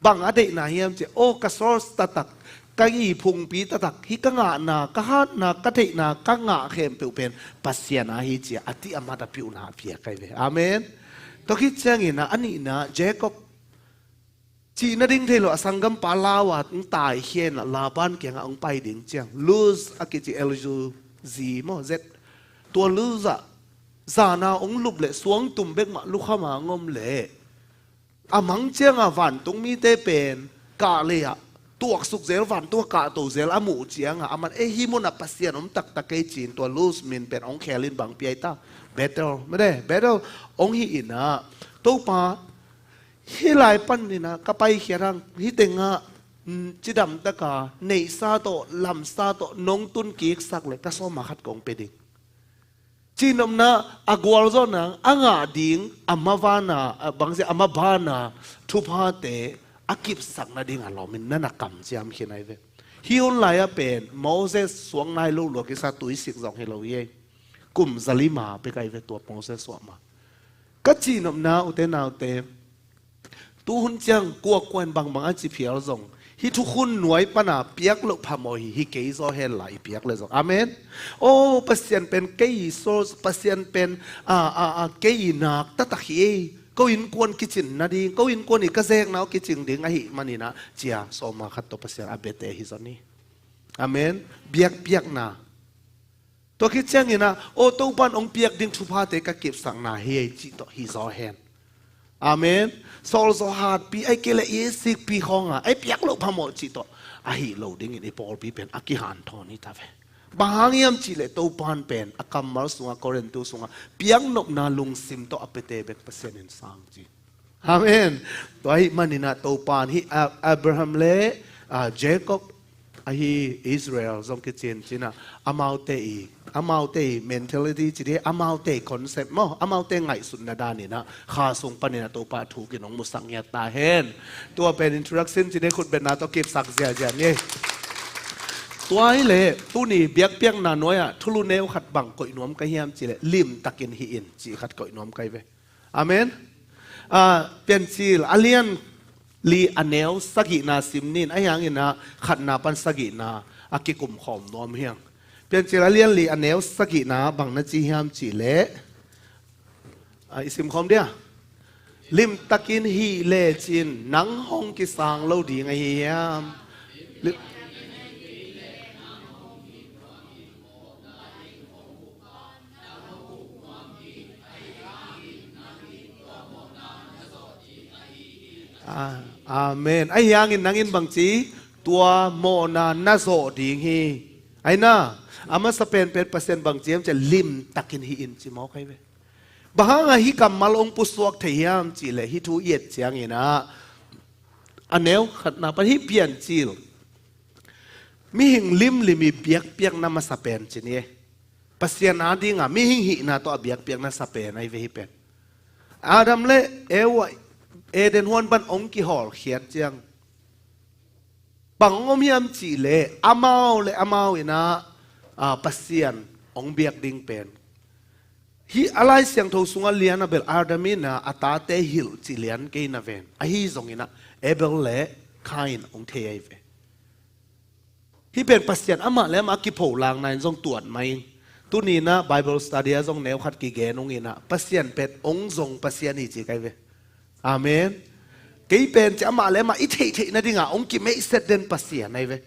Bang a deihna hiam ci a, aw, ka source taktak, ka i phungpi taktak, hih ka ngahna, ka hatna, ka theihna, ka ngah khempeuh pen Pasian a hi ci a, a tih a mat a piuhna a piak ai ve. Amen. Tua khit ciangin ah, a nihna, Jacob cih nading thei lo a sanggampa lau a hong taikhia in ah Laban kiangah hong pai ding ciang, Luz a kici, L U Z maw, Z. Tua Luz ah zan a hong lup leh suangtum bek mah lukham a hong om leh, a mang ciangah vantung mite pen kah lei ah tuaksuk zel, vantung ah kahto zel a muh ciangah, aman, "Ei, hih munah Pasian om taktak ei," ci-in tua Luz min pen hong khel in bang pia i ta? Bethel, mede, Bethel hong hih in ah, Topa, hih lai panin ah ka paikhiat hang, hih tengah, mm, cidamtaka neihsa tawh, lamsa tawh nong tun kiksak leh ka sawma khat kong pia ding. Cihnopna a gualzawhna a ngah ding, a maban a, a bangzia, a maban a thuphate a kipsak nading a lawm in na na kamciam khin ai ve. Hih hun lai-ah pen Moses suang nai lo lua kisa, tuisik zong hi lo hi ei. Kum zalima pek ai ve tua Moses suahma. Ka cihnopna, ute naute, tuhun ciang kuakua in bangbang a ci phial zong, hih thukhun nuai pana piak loh phamawh hi, hi kei zaw hen la i piak leh zong. Amen. Aw, Pasian pen kei i source, Pasian pen, a, a, a, kei i nak taktak hi ei. Ko innkuan kicin nading, ko innkuan i ka zekna uh kicing ding ahih manin ah, ci a sawma khat tawh Pasian a biate hi zaw ni. Amen. Biakpiakna. Tua khit ciangin ah, aw, Topan hong piak ding thuphate ka kipsakna hi ei cih tawh hi zaw hen. Amen. Sawlzaw hatpi, ai kei leh i sikpi khawng a, ei, piak loh phamawh cih tawh ahi lo dingin i pawlpi pen a kihanthawn hi ta ve. Bang hang hiam cih leh Topan pen a kammal sungah, Korintu sungah, piaknopna lungsim tawh a piate bek Pasian in sang ci. Amen. Tua ahih manin ah Topan hih A-, Abraham le, ah, Jacob, ahi Israel zong kicincin ah, amaute i, amaute i mentality ci dih, amaute i concept maw, amaute ngaihsutna danin ah, kha sung panin ah Topa thu kinong musak ngiat ta hen. Tua pen introduction ci dih, khutbetna tawh kipsak ziahziah ni. Tua hi leh, tuni biakpiakna nuai-ah thulu neu khat bang koih nuam ka hiam cih leh, limtakin hih in cih khat koih nuam ka hi ve. Amen. Ah, Piancil a lian li a neu sagihna sim nin, ahi hangin ah khatna pan sagihna a kikum khawm nuam hi hang. Piancil a lian li a neu sagihna bang na ci hiam cih leh, ah, i sim khawm dia. Limtakin hih lecin nang hong kisang lo ding ahi hiam? Lim- Ah, amen. Ahi hangin nangin bangci, tua mawhna na zawh ding hi. Ahi na, a masa penpen Pasian bangci hiam cih leh limtakin hih in ci mawk ahi ve. Bang hangah hih kammal hong pusuak thei hiam cih leh hih thu i et ciangin ah, a neu khatna pan hih Piancil, mihing limlim i biakpiakna masa pen ci ni e. Pasian adingah mihing hihna tawh a biakpiakna sa pen ahi ve hih pen. Adam le Eva Eden huan pan hong kihawlkhiat ciang, bang hong om hiam cih leh amau le amau in ah, ah, Pasian hong biak ding pen, hih a Lai Siangtho sungah lian a bel Adam in ah a tate hilh cih lian kei na ven. Ahi zongin ah Abel le Kain hong thei ahi ve. Hih pen Pasian amah le amah a kipholakna in zong tuat mah ing. Tuni in ah Bible study ah zong neu khat kigen ung in ah, Pasian pen hong zong Pasian hi ci ka hi ve. Amen. Kei pen ci amah le amah i theihtheih nadingah hong kimeihset den Pasian ahi ve.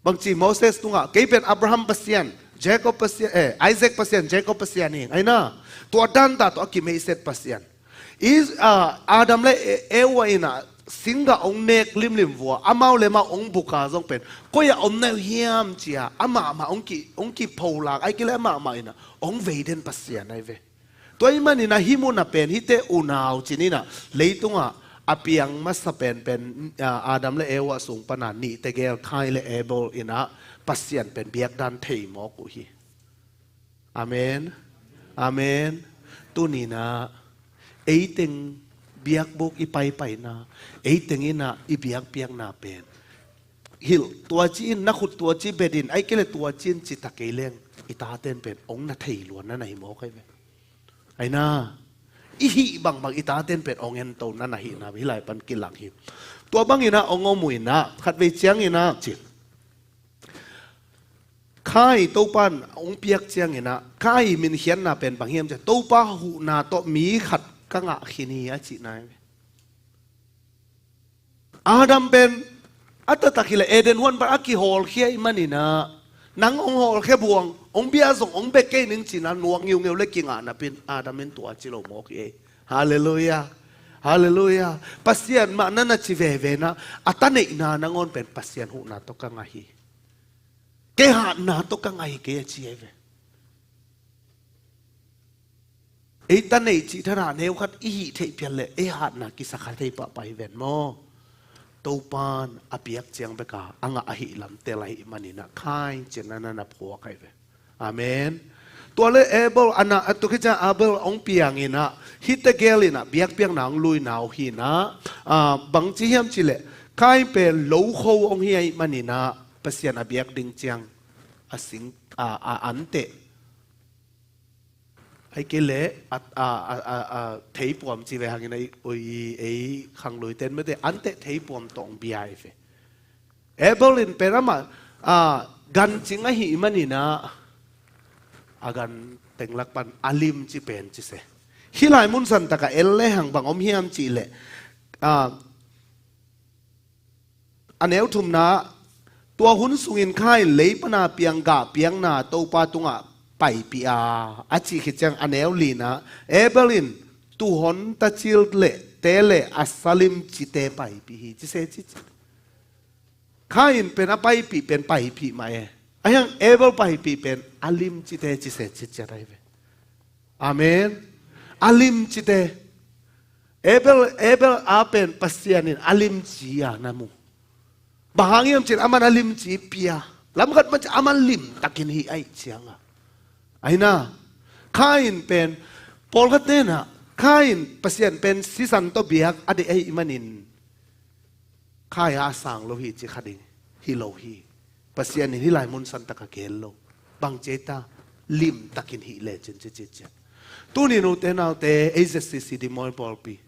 Bangci Moses tungah, kei pen Abraham Pasian, Jacob Pasian, eh, Isaac Pasian, Jacob Pasian hi. Ahi na, tua danta tawh a kimeihset Pasian. I, ah, Adam le E-, Eva in ah singgah hong nek limlim vua, amau le amau hong buka zong pen, koi ah om na uh hiam ci a, amah mah hong ki, hong kipholak, ahih kei leh amah mah in ah hong vei den Pasian ahi ve. Tua ahih manin ah hih mun ah pen hihte unau ci-in ah, leitungah a piang masa penpen, ah, Adam le Eva sung pan ah nih tegel Kain le Abel in ah Pasian pen biakdan thei mawk uh hi. Amen. Amen. Tuni-in ah eiteng biakbuk i paipaina, eiteng in ah i biakpiakna pen hilh, tua ci in, na khut tua ci bet in, ahih kei leh tua ci in ci ta kei leng, i taten pen hong na thei lua na na hi mawk ahi ve. Ahi na, i hih bangbang i taten pen hong ento na na hihna hih lai pan kilang hi. Tua bangin ah hong om uh in ah, khatvei ciangin ah ci, Khain Topa'n hong piak ciangin ah, Khain minkhiatna pen bang hiam cih leh, Topa huhna tawh mi khat ka ngah khin hi, a cihna hi. Adam pen a taktak hi leh Eden huan pan a kihawlkhia ahih manin ah, nang hong hawlkhia buang, hong bia zong hong bia kei ning ci-in ah nuak ngiungeu leh kingah napi-in Adam in tua ci lo mawk hi. Halleluiah. Halleluiah. Pasian mah na na ci veve in ah, a ta neihna nangawn pen Pasian huhna tawh ka ngah hi, kei hatna tawh ka ngah hi kei, a ci ahi ve. Ei ta neih cih thadah neu khat i hih theih phial leh ei hatna kisa kha thei pahpah hi ven maw. Topa'n a piak ciang bek a a ngah ahih lam tel ahih manin ah Khain ci-in ah na na phuak ahi ve. Amen. Tua leh Abel, a na, a tua khit ciang Abel hong piang in ah, hihte gel in ah biakpiakna hong luina uh hi in ah, ah, bangci hiam cih leh, Khain pen lokho hong hi ahih manin ah, Pasian a biak ding ciang a sing, a, a anteh, ahih kei leh a, a, a, a, a theipuam ci ve hangin ah, ui, ei khangluite in mete anteh theipuam tawh hong bia ahi ve. Abel in pen amah, ah, gancing ahih manin ah, a gan teng lak pan a limci pen ci se. Hih lai mun santak ah en lehang bang om hiam cih leh, ah, a neu thumna, tua hun sungin Khain lei pan a piang gah piakna Topa tungah paipih a, a cih khit ciang a neu lina, Abel in tuuhon tacil leh te leh a sa limcite paipih hi, ci se ci ci. Khain pen a paipih pen paipih mah e. Ahi hang Abel paipih pen a limcite ci se ci ciat ahi ve. Amen. A limcite. Abel, Abel a pen Pasian in a limci a na mu. Bang hang hiam cih leh aman a limci pia. Lamkhat mah ci aman limtakin hih ahih ciang a. Ahi na. Khain pen, pawlkhatte in ah, Khain Pasian pen sisan tawh biak a deih ahih manin Khain a sang lo hi ci kha ding hi lo hi. Pasian in hih lai mun santak ah gel lo. Bang ci ei ta, limtakin hih lecin ci ci ciat. Tuni nute naute, ei Z C C Des Moines pawlpi,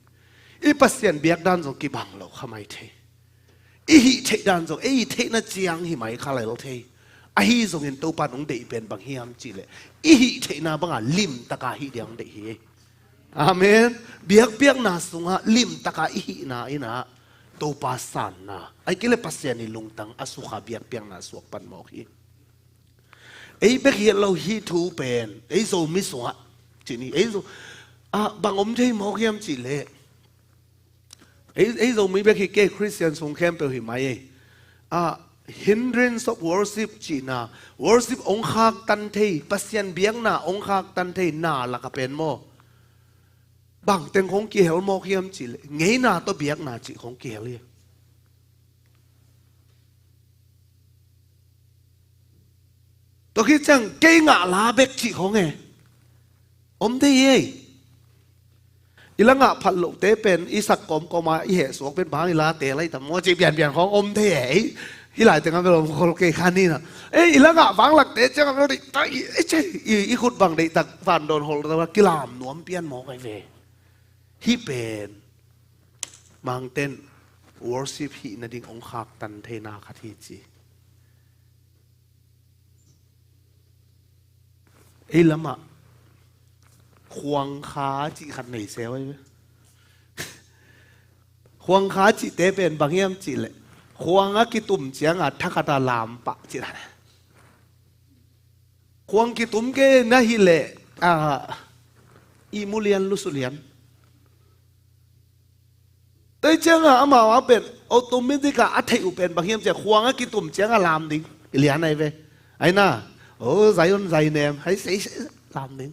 i Pasian biak dan zong kibang lo kha mai thei. I hih theih dan zong ei theihna ciang hi mai kha lel thei. Ahi zongin Topa in hong deih pen bang hiam cih leh, i hih theihna bang a limtak a hih ding hong deih hi. Amen. Biakpiakna sungah limtak a i hihna in ah Topa sanna, ahih kei leh Pasian i lungtang a sukha biakpiakna suak pan mawk hi. Ei bek hi lo, hih thu pen ei Zomi sungah cih ni, ei Zo, ah, bang om thei mawk hiam cih leh, ei, ei Zomi bek hi kei, Khristian sung khempeuh hi mai ei. Ah, hindrance of worship cihna, worship hong khaktan thei, Pasian biakna hong khaktan thei na lak ah pen maw, bang teng khong kihel mawk hiam cih leh, ngeina tawh biakna cih khong kihel hi. Tua khit ciang kei ngah la bek cih khong e. Om thei hi ei. I la ngah phat lohte pen i sak kawmkawm a i heh suak pen bang i la te lai tam maw cih pianpian khong om thei ei. Hih lai teng a bel om khol kei kha ni na. Ei, i la ngah vanglakte ciang a bel deih tak i, i, i khut bang deih tak vandawn hol tak a kilam nuam pian mawk ahi ve. Hih pen Mangten worship hih nading hong khaktan theina khat hi ci. Ei lamah khuangkha cih khat nei seu ahi ve. Khuangkha cihte pen bang hiam cih leh, khuang a kitum ciang a thakhat a lam pah cih dan. Khuang kitum kei na hih leh, ah, ihmu lian lusu lian. Tua ciang a amau a pen automatic a a theih uh pen bang hiam cih leh khuang a kitum ciang a lam ding. I lian ahi ve. Ahi na. O, Zion, Zion nem. Hai sei sei lam ding.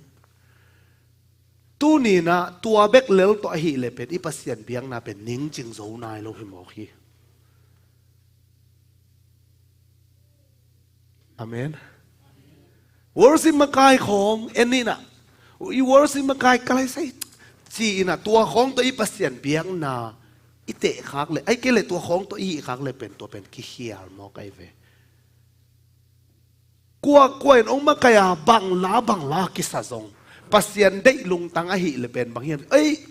Tuni-in ah tua bek lel tawh ahih leh pen i Pasian biakna pen ningcing zo nai lo hi mawk hi. Amen. Worship makai khawng en ni na. I worship makai ka lai sai ci-in ah tua khawng tawh i Pasian biakna i tehkhak leh, ahih kei leh tua khawng tawh i hihkhak leh pen tua pen kikhial mawk ahi ve. Kuakua in hong makai a bang la bang la kisa zong Pasian deih lungtang ahih leh pen bang hiam? Ei,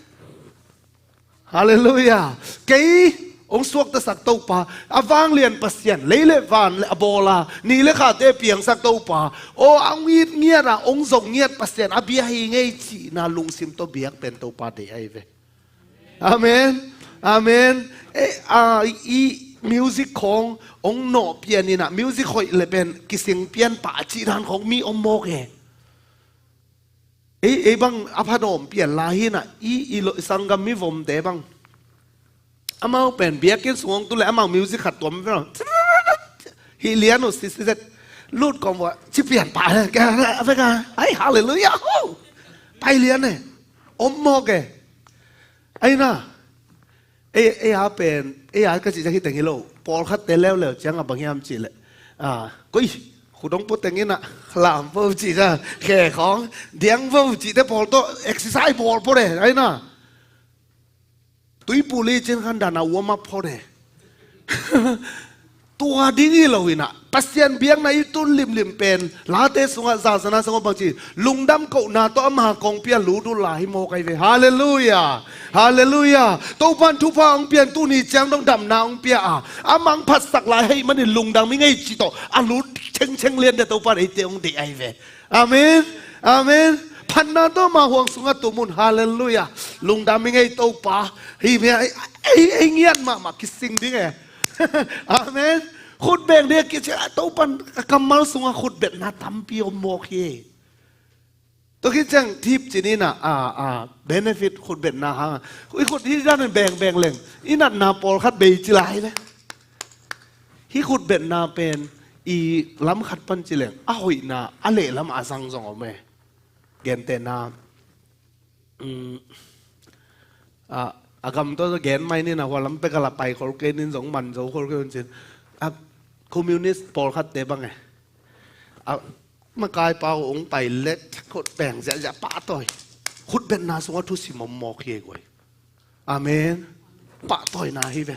Halleluiah. Kei hong suaktasak Topa, a vanglian Pasian, lei le van le a bawl a, ni le khate piangsak Topa, aw, a hong it ngiat a hong zong ngiat Pasian a bia hi ngei cihna lungsim tawh biak pen Topa deih ahi ve. Amen. Amen. E, a, i music khawng hong nawh pian in ah, music hoih le pen kising pian pah cih dan khawng mi om mawk e. Ei, ei bang a phanawm pian lai hi in ah, i, i lo, i sanggam mi vomte bang. Amau pen biakinn sung hong tu le amau music khat tuam ve lo. Hi lian uh si si zet. Lut kawm vua, ci pian pah le, ka, ka, ka, ai, halleluiah, ho. Pai lian e. Om mawk e. Ai na. Ei, ei a pen, ei a ka cih ciang hi teng hi lo. Pawlkhatte leuleu ciang a bang hiam cih leh, a, koi, khut hong put teng in ah, lam vo cih ciang, khe khawng, diang vo cihte pawl tawh, exercise bawl phot e, ai na. Tuipuli cin khan dan a warm up phot e. Tua ding hi lo in ah, Pasian biakna i tun limlim pen, late sungah zazana sungah bang ci, lungdam kohna tawh ama kongpi a lut uh lai hi mawk ahi ve. Halleluiah. Halleluiah. Topa'n thupha hong pian tuni ciang dong damna hong pia a, amah hong phatsak lai ahih manin lungdam i ngei cih tawh a lut chengcheng lian ding Topa'n eite hong deih ahi ve. Amen. Amen. Phatna tawh ama huang sungah tum un. Halleluiah. Lungdam i ngei Topa. Hi mia, ei, ei, ei ngiat mahmah kising ding e. Amen. Khutbeng ding a kici a Topa'n a kammal sungah khutbetna tampi om mawk hi. Tua khit ciang thip cin in ah, a, a, benefit khutbetna hang a. I khut hi dan in bengbeng leng. I natna pawlkhat bei ci lai le. Hih khutbetna pen i lam khat pan ci leng a hoihna a lehlam a zang zong om e. Gentehna, um, a, a gam tawh gen mai ni in ah hua lam pek a la pai khol kei ni in zong man zo khol kei un cin. A, communist pawlkhatte bang e. A, makaipa uh hong pai let khutbeng ziahziah pahtawi. Khutbetna sungah thusim om mawk hi e guai. Amen. Pahtawina hi ve.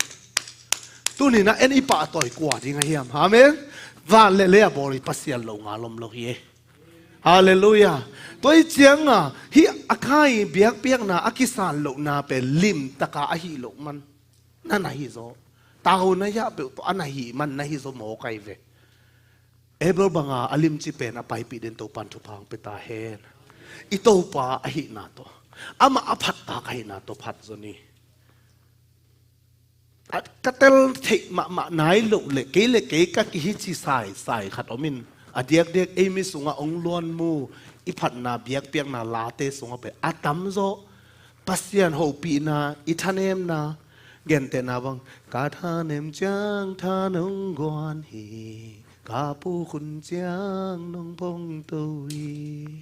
Tuni in ah en i pahtawi kua ding a hiam? Amen. Van le lei a bawl i Pasian lo ngal om lo hi e. Halleluiah. Tua i ciang a, hih a khai biakpiakna a kisan lohna pen limtaka ahih loh man. Na na hi zaw. Tau na hiah peuh tawh a na hih man na hi zaw mawk ahi ve. Abel banga a limci pen a paipih den Topa'n thupha hong pia ta hen. I Topa ahihna tawh, amah a phattak ahihna tawh phat zaw ni. A, ka tel theih mahmah nai loh le kei le kei ka kihici saisai khat om in, a diakdiak ei mi sungah hong luan mu, i phatna biakpiakna late sungah pen a tamzaw Pasian hopihna, i thanemna, gentehna bang, ka thanem ciang tha nong guan hi, ka puk hun ciang nong pongto hi.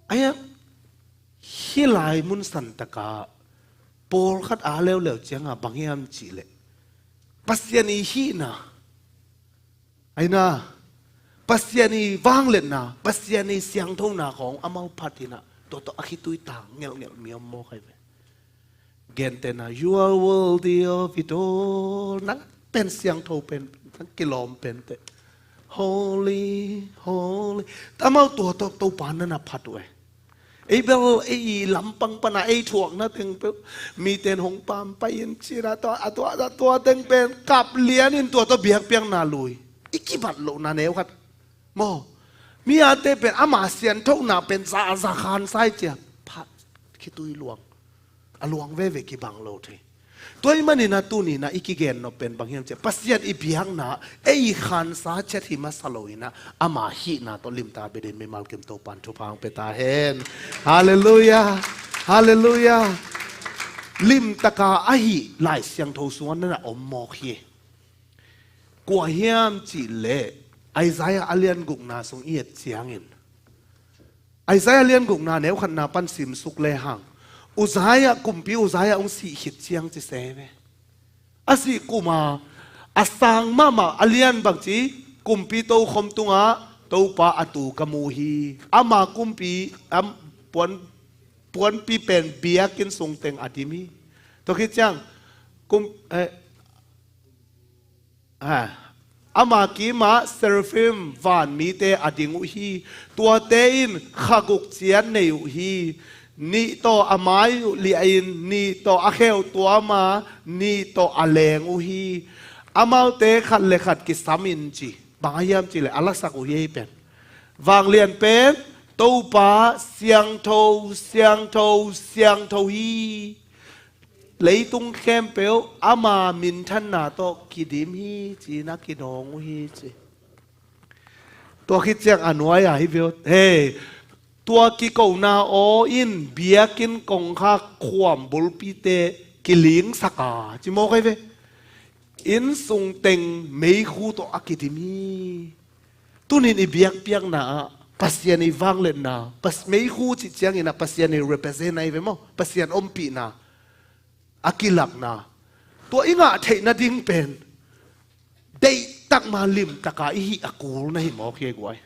Aia, hih lai mun santaka pawlkhat a leuleu cianga bang hiam cihleh Pasian i hihna, aina, Pasian i vangliatna, Pasian i siangthona khawng amau phat hinah, tua tawh a khitui tang ngelhngelh mi om mawk ahi ve. Gentehna, "You are worthy of it all." Nang pen siangtho pen, nang kilawm pen teh. "Holy, holy." Amau tua tawh Topa na na phat uh e. Ei bel, ei lampang pana ei thuakna teng peuh miten hong pampai in cina tua, a tua, a tua teng pen kap lian in tua tawh biakpiakna lui. I kibat lohna neu khat maw? Mi ate pen ama sianthona pen za, za khansai cia phat khitui luang. A luang veve kibang lo thei. Tua ahih maninah tuninah i kigen nop pen bang hiam ciah, Pasian i biakna ei i khansa ciat hi masa loinah ama hihna tawh limtak bia dingin mimal kim Topan thupha hong pia ta hen. Halleluiah. Halleluiah. Limtaka ahi Lai Siangtho sungah na na om mawk hi. Kua hiam cihleh Isaiah a lian gukna sung i et ciangin, Isaiah lian gukna neu khatna pan simsuk lehang, Uzziah, kumpi Uzziah hong sih khit ciang ci se ve. A sih kuma a sang mahmah a lian bangci kumpi tokhom tungah Topa a tu ka mu hi. Ama kumpi, am, puan, puanpi pen biakinn sungteng a dim hi. Tua khit ciang, kum, eh, ah, ama kimah seraphim vanmite a ding uh hi. Tuate in kha guk ciat nei uh hi. Nih tawh a mai uh liahin, nih tawh a kheu tuama, nih tawh a leng uh hi. Amaute khat le khat kisam in ci. Bang a hiam cihleh a lasak uh hi ei pen. Vanglian pen Topa siangtho, siangtho, siangtho hi. Leitung khempeuh ama minthanna tawh kidim hi, ci-in a kinawng uh hi ci. Tua khit ciang a nuai-ah hi ve aw. Hei, tua kikona aw in biakinn kongkhak khuam bulpite kilingsak a, ci mawk ahi ve. Inn sungteng meikhu tawh a kidim hi. Tunin i biakpiakna ah Pasian i vangliatna, pas-, meikhu cih ciangin ah Pasian i represent ahi ve maw? Pasian ompihna, a kilakna. Tua i ngah theih nading pen deihtak ma limtaka i hih a kul na hi mawk hi ei guai.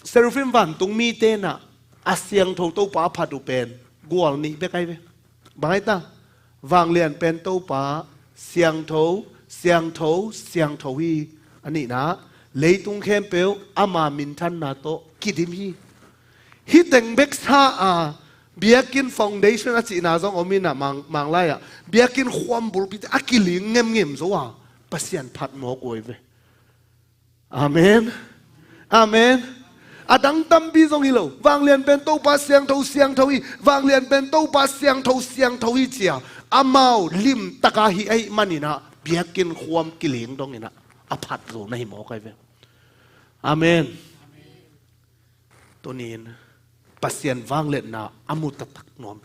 Seraphim vantung mite in ah a siangtho Topa a phat uh pen gual nih bek ahi ve. Bang ahi ta? Vanglian pen Topa siangtho, siangtho, siangtho hi. A nihna, leitung khempeuh ama minthanna tawh kidim hi. Hih teng bek sa a, biakinn foundation a cihna zong om in ah, Mang, Manglai ah biakinn khuam bulpite a kiling ngemngem zo a, Pasian phat mawk uh ahi ve. Amen. Amen. A dang tampi zong hi lo. Vanglian pen Topa siangtho, siangtho hi. Vanglian pen Topa siangtho, siangtho hi ci a, amau limtaka hih ahih manin ah biakinn khuam kiling dongin ah a phat zo na hi mawk ahi ve. Amen. Tunin Pasian vangliatna a mu taktak nuam,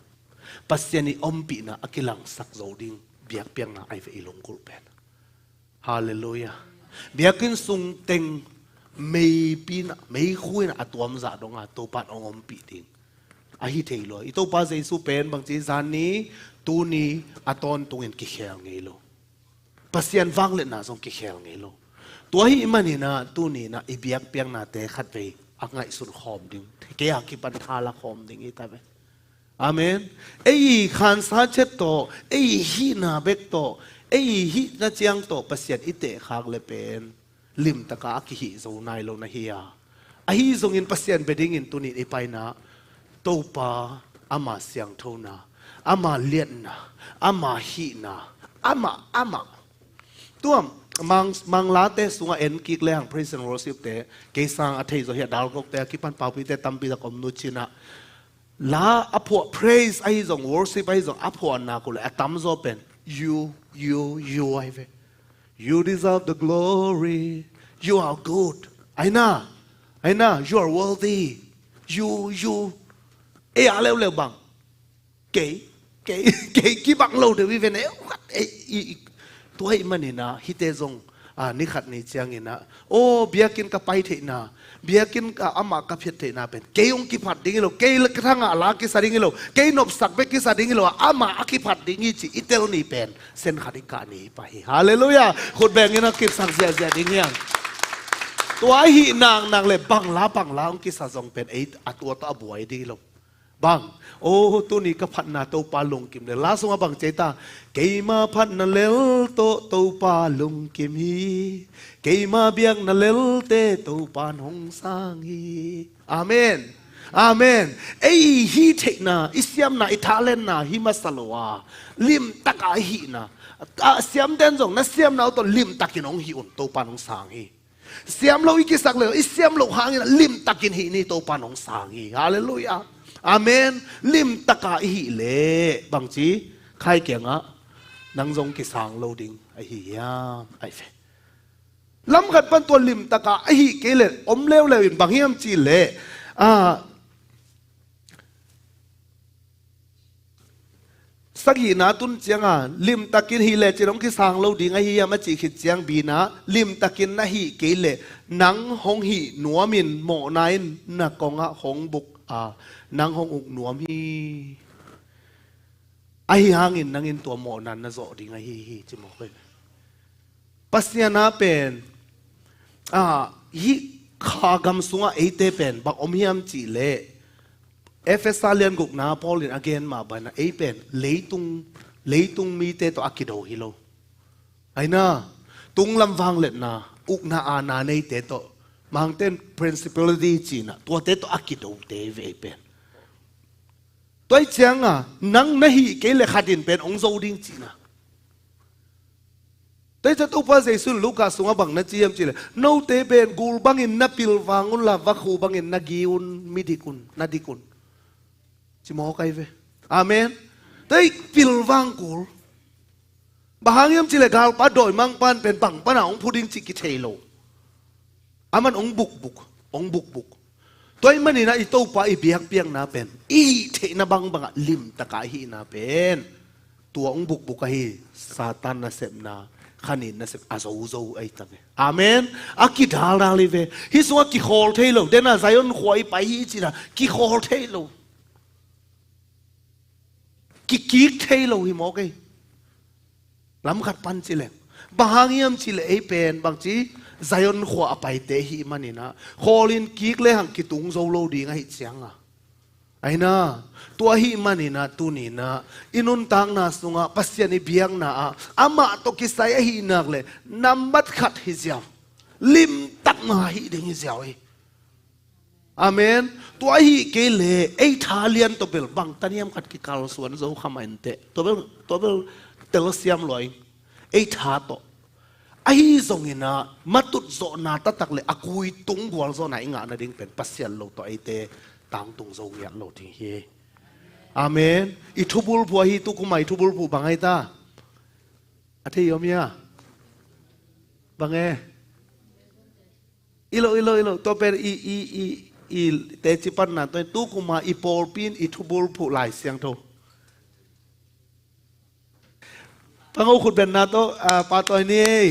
Pasian i ompihna a kilangsak zo ding biakpiakna ahi ve i lunggulh pen. Halleluiah. Biakinn sungteng meipi in ah, meikhu in ah a tuamzah donga Topa in hong ompih ding ahi thei lo. I Topa Jesu pen bangci zan ni, tuni, a tawntungin kikhel ngei lo. Pasian vangliatna zong kikhel ngei lo. Tua ahih manin ah tuni in ah i biakpiaknate khatvei a ngaihsun khawm ding, kei a kipan thala khawm ding hi ta ve. Amen. Ei i khansa chet tawh, ei i hihna bek tawh, ei i hihna ciang tawh Pasian i tehkhak le pen limtaka a kihih zo nai lo na hi a, ahi zongin Pasian bia dingin tunin i paina Topa ama siangthona, ama liatna, ama hihna, ama, ama. Tua Mang, Manglate sungah en kik lehang praise and worship te, kei sang a thei zaw hi a, dalgawkte a kipan paupite tampi tak om nu cinah, la a phuah, praise ahi zong, worship ahi zong, a phuahna kule a tamzaw pen you, you, you ahi ve. You deserve the glory. You are good. Aina, aina, you are worthy. You, you. Ei a leuleu bang. Kei, kei, kei kibang lo deuh i ven ei, ei, i, i. Tua ahih maninah hihte zong, a, ni khat ni cianginah, aw, biakinn ka pai theihna, biakinn ka, amah ka phiat theihna pen kei hong kiphat ding hi lo, kei la ka thangah la kisa ding hi lo, kei nopsak bek kisa ding hi lo, amah a kiphat ding hi ci i tel ni pen sen khat i kah ni hi pah hi. Halleluiah. Khut bengin a kipsak ziahziah ding hiam? Tua ahi naknak le bang la bang la hong kisa zong pen ei a tua tawh a buai ding hi lo. Bang, aw, tuni ka phatna Topa lungkim le, la sungah bang ci ei ta? Keima phatna lel tawh Topa lungkim hi. Keima biakna lelte Topa in hong sang hi. Amen. Amen. Ei i hih theihna, i siamna, i thalenna hi masa lo a, limtaka i hihna, a siamten zong na siamna uh tawh limtakin hong hih un, Topa in hong sang hi. Siam lo i kisak le, i siam loh hangin limtakin hih ni, Topa in hong sang hi. Halleluiah. Amen. Limtaka i hih leh bangci, khai kiangah nang zong kisang lo ding ahi hiam? Ahi ve. Lam khat pan tua limtaka a hih kei leh om leuleu in bang hiam cih leh, a, sagihna tun cianga limtakin hih lecin hong kisang lo ding ahi hiam a cih khit ciang binah, limtakin na hih kei leh nang hong hih nuamin mawhna in na kongah hong buk a, nang hong uk nuam hi. Ahi hangin nangin tua mawhna in na zawh ding ahi hi, ci mawk hi. Pasian a pen, a, hih Kha gam sungah eite pen bang om hiam cih leh, Efesa lian gukna Paul in a gen mah banah ei pen leitung, leitung mite tawh a kido hi lo. Aina, tunglam vangliatna, ukna aana neite tawh, mangten principality cihna, tuate tawh a kidote ve ei pen. Tua ih cianga nang na hih kei le khatin pen hong zo ding cihna. Tua ih ciang Topa Jesu in Luka sungah bang na ci hiam cih leh, note pen gul bangin na pilvang unla, vakhu bangin na gi un, midik un, na dik un. Ci mawk ai ve. Amen. Tua ih pilvang kul. Bang hang hiam cih leh galpa dawimangpa'n pen bang pana hong phu ding cih kithei lo. Aman hong bukbuk, hong bukbuk. Tua ih maninah i Topa i biakpiakna pen i hih theihna bangbangah limtaka i hihna pen tua hong bukbuk ahi Satan nasepna, khanin nasep a zozo ahi ta ve. Amen. A kidaldal hi ve. Hih sungah kikhawl thei lo. Dena Zion khua i pai hi cihna kikhawl thei lo. Kikik thei lo hi mawk ei. Lam khat pan ci leng, bang hang hiam cih leh ei pen bangci Zion khua a paite hih maninah khawlin kik lehang kitung zo lo ding ahi cianga. Aina, tua hih maninah tuninah i nuntakna sungah Pasian i biakna ah amah tawh kisai ahi nak leh nambat khat hi ziau. Limtakna hih ding hi ziau hi. Amen. Tua ahih kei leh ei tha lian tawh bel bang taniam khat kikalsuan zo kha mah inteh. Tua bel, tua bel telsiam lua ing. Ei tha tawh. Ahi zonginah matut zawhna taktak le a kuitung gualzawhna i ngah nading pen Pasian lo tawh eite tangtung zo ngiat lo ding hi. Amen. I thubulphuh ahi, tukuma i thubulphuh bang ahi ta? A thei om hia? Bang e? I lo, i lo, i lo. Tua pen i, i, i, i teci panna tua in tukuma i pawlpi in i thubulphuh Lai Siangtho. Pango khut benna tawh, ah, Pa Tawi ni ei.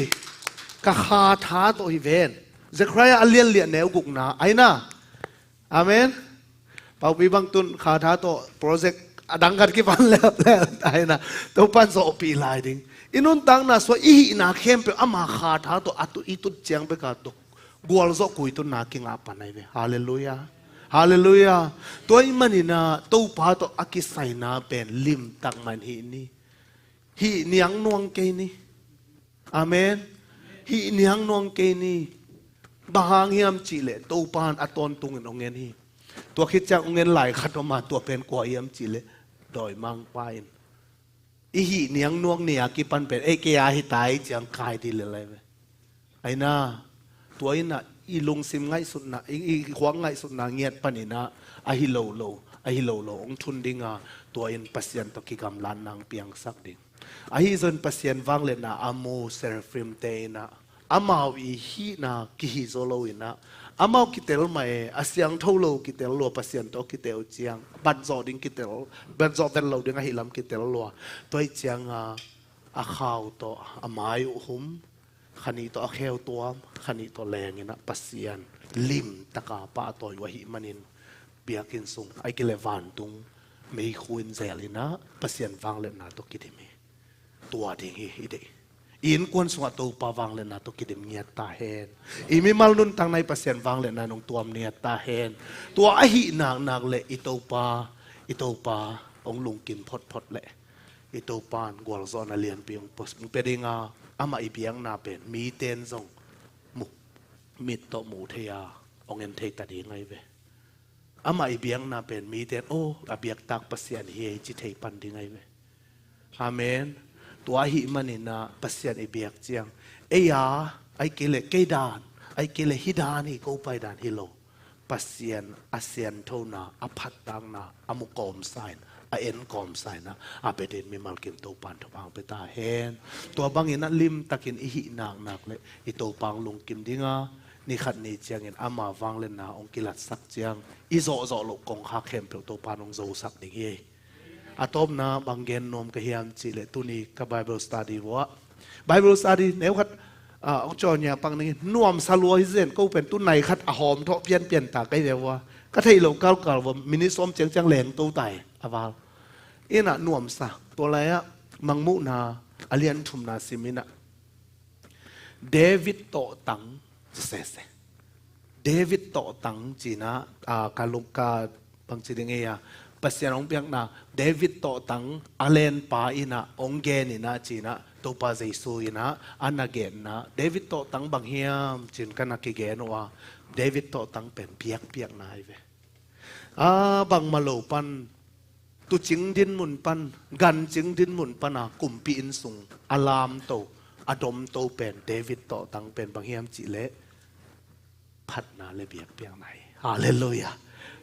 Ka kha tha tawh hi ven. Zechariah a lianliah neu gukna. Aina. Amen. Paupi bang tun kha tha tawh project a dang khat kipan leuleu. Aina. Topan zawhpih lai ding. I nuntakna sua i hihna khempeuh ama kha tha tawh a tu i tut ciang beka tawh gualzawh kuitunna kingah pan ahi ve. Halleluiah. Halleluiah. Tua ih maninah Topa tawh a kisaina pen limtak man hih ni. Hih niang nuang kei ni. Amen. Hih niang nuang kei ni. Bang hang hiam cih leh Topa in a tawntungin hong en hi. Tua khit ciang hong en lai khat om a, tua pen kua hiam cih leh dawimangpa in. I hih niang nuang ni a kipan pen ei kei a hi ta i ciang kai dih lel ahi ve. Aina, tua innah i lungsim ngaihsutna, i, i khuak ngaihsutna ngiat paninah ahi lo lo, ahi lo lo hong thun dinga, tua in Pasian tawh kigamlatna hong piangsak ding. Ahi zon Pasian vangliatna a mu Seraphim-te innah amau i hihna kihi zaw loinah amau kitel mah e, a siangtho lo kitel lua, Pasian tawh kitel ciang batzawh ding kitel, batzawh vet lo ding ahi lam kitel lua. Tua ih cianga a khau tawh a mai uh hum, khanih tawh a kheu tuam, khanih tawh lenginah Pasian limtaka pahtawi uh ahih manin biakinn sung ahi kei leh vantung meikhu in zelinah Pasian vangliatna tawh kidim hi. Tua ding hi i deih. I innkuan sungah Topa vangliatna tawh kidim ngiat ta hen. I mimal nuntakna i Pasian vangliatna nong tuam ngiat ta hen. Tua ahih naknak le i Topa, i Topa hong lungkim photphot le i Topa in gualzawhna lianpi hong pia dinga, amah i biakna pen miten zong mu, mit tawh mu thei a, hong en thei ta ding ahi ve. Amah i biakna pen miten, aw, a biaktak Pasian hi ei ci thei pan ding ahi ve. Amen. Tua ahih maninah Pasian i biak ciang ei a, ahi kei leh kei dan, ahi kei leh hih dan hi, ko pai dan hi lo. Pasian a sianthona, a phattakna a mu kawmsa in, a en kawmsa inah a biatin mimal kim Topan thupha hong pia ta hen. Tua banginah limtakin i hih naknak le i Topa hong lungkim dinga, ni khat ni ciangin ama vangliatna hong kilatsak ciang i zawhzawh loh kongkhak khempeuh Topan hong zosak ding hi. A tawpna bang gen nuam ka hiam cih leh tuni ka Bible study vuah, Bible study neu khat, ah, hong cawn nia pang ning nuamsa lua hi zen, ko pen tunai khat a hawm thawh pianpian ta kei ve vua. Ka theih loh kalkal vua minute sawm ciangciang leng to tai a val. Innah nuamsa, tua lai-ah Mangmuhna a lian thumna sim innah David tawhtang sese. David tawhtang cinah, ah, ka lung ka bangci ding ei a, Pasian hong piakna David tawhtang a lenpa inah hong gen inah cinah Topa Jesu inah a na genna David tawhtang bang hiam cin ka na kigen uh a, David tawhtang pen biakpiakna hi ve. A bangmah lo pan, tuucing dinmun pan, gancing dinmun pana kumpi inn sung a lamto, a domto pen David tawhtang pen bang hiam cihleh phatna le biakpiakna hi. Halleluiah.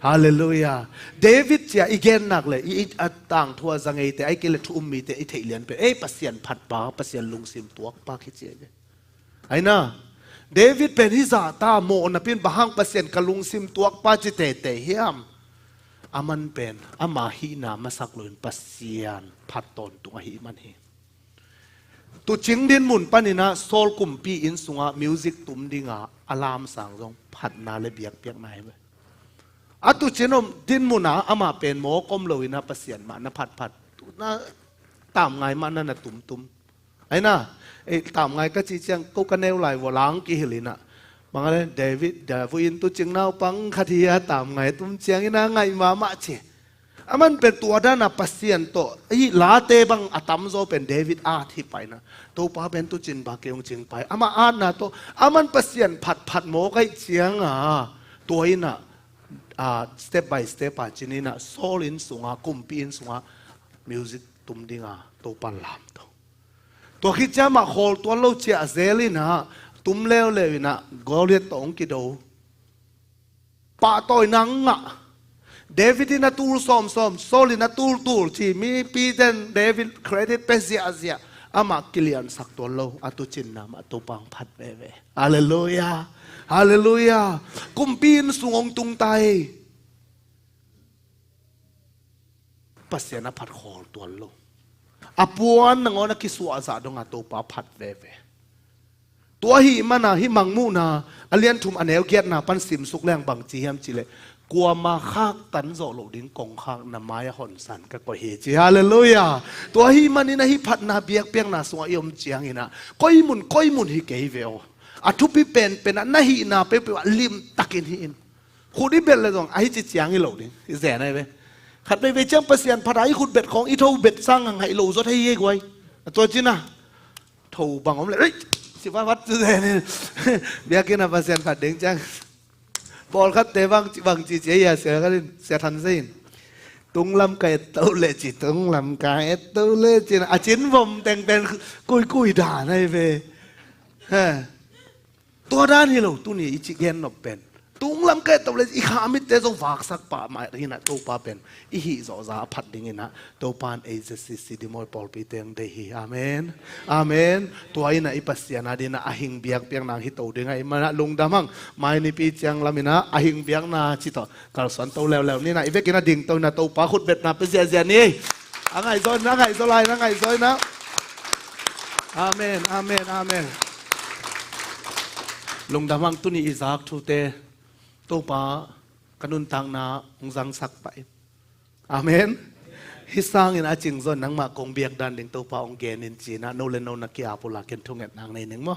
Halleluiah. David cia i gennak le i, i a tangthu a za ngeite, ai kei le thu um mite i theih lian pen ei Pasian phatpa, Pasian lungsim tuakpa khi cia i ve. Aina, David pen hi zahta mawh napin bang hang Pasian ka lungsim tuakpa ci teitei hiam? Aman pen ama hihna masak loin Pasian phat tawntung ahih man hi. Tuucing dinmun paninah Saul kumpi inn sungah music tum dinga a lamsang zong phatna le biakpiakna hi ve. A tuucin om dinmuna amah pen mawk om loinah Pasian mah na phatphat, na tamngai mah na na tumtum. Aina, ei tamngai ka cih ciang ko ka neu lai vua lang kihil inah, bang a le David, David in tuucing naupang khat hi a tamngai tum ciang inah ngaih mahmah ci. Aman pen tua dana Pasian tawh i late bang a tamzaw pen David at hi paina, Topa pen tuucin ba kei hong cing pai. Amah atna tawh aman Pasian phatphat mawk aih cianga tua inah, ah, step by step a cin inah Saul inn sunga, kumpi inn sunga music tum dinga Topa lamto. Tua khit ciang amah khawl tuan lo ciah zel inah tum leuleu inah Goliath tawh hong kido. Pahtawina ngah. David in a tul sawmsawm, Saul in a tultul ci mipiten David credit pe ziahziah. Amah kiliansak tuan lo, a tuucinna mah Topa hong phat veve. Halleluiah. Halleluiah. Kumpi inn sung hong tung ta hi. Pasian a phat khawl tuan lo. A puan nangawn a kisuahzah donga Topa phat veve. Tua ahih mana hih Mangmuhna a lianthum a neu giatna pan simsuk leng bangci hiam cihleh, kuama khaktan zawh loh ding kongkhak na mai-ah honsan ka koih hi ci. Halleluiah. Tua ahih manin ahi phatna biakpiakna sungah i om cianginah koimun koimun hi kei ve aw. A thupi penpenah na hihna peuhpeuh ah limtakin hi in. Khut i bet le zong ahi ci ciang i lo ding i zen ahi ve. Khat veivei ciang Pasian phat a i khut bet khawng i tho bet sang a ngaih lo zawt hei hi guai. A tua cina tho bang om le ei, si vat vat cu zen in. Biakinn a Pasian phat ding ciang pawlkhatte bang ci bang ci ci ei a sia khat in sia than sei in. Tunglam ka et to le ci, tunglam ka et to le ci, a cin vom teng pen kuikui dan ahi ve. He. Tua dan hi lo, tuni i ci gen nop pen tunglam ka et to le i kha mitte zong vaksak pah mah hinah Topa pen i hih zawhza a phat dinginah Topa in ei Z C C Dimoy pawlpi teng deih hi. Amen. Amen. Tua inah i Pasian a dinah a hing biakpiakna hi to dingah i manah lungdam hang. Mai nipi ciang laminah a hing biakna ci tawh kalsuan to leuleu ninah i vekin a ding to inah Topa khutbetna pe ziahziah ni. A ngaihzaw inah, a ngaihzaw lai inah, a ngaihzaw inah. Amen, amen, amen. Lungdam hang, tuni i zak thute Topa ka nuntakna hong zangsak pah in. Amen. Hih sangin a cingzawn nangmah kong biak dan ding Topa hong gen in cinah no le no na ki-ap uh lakin thungetna hong nei ning maw?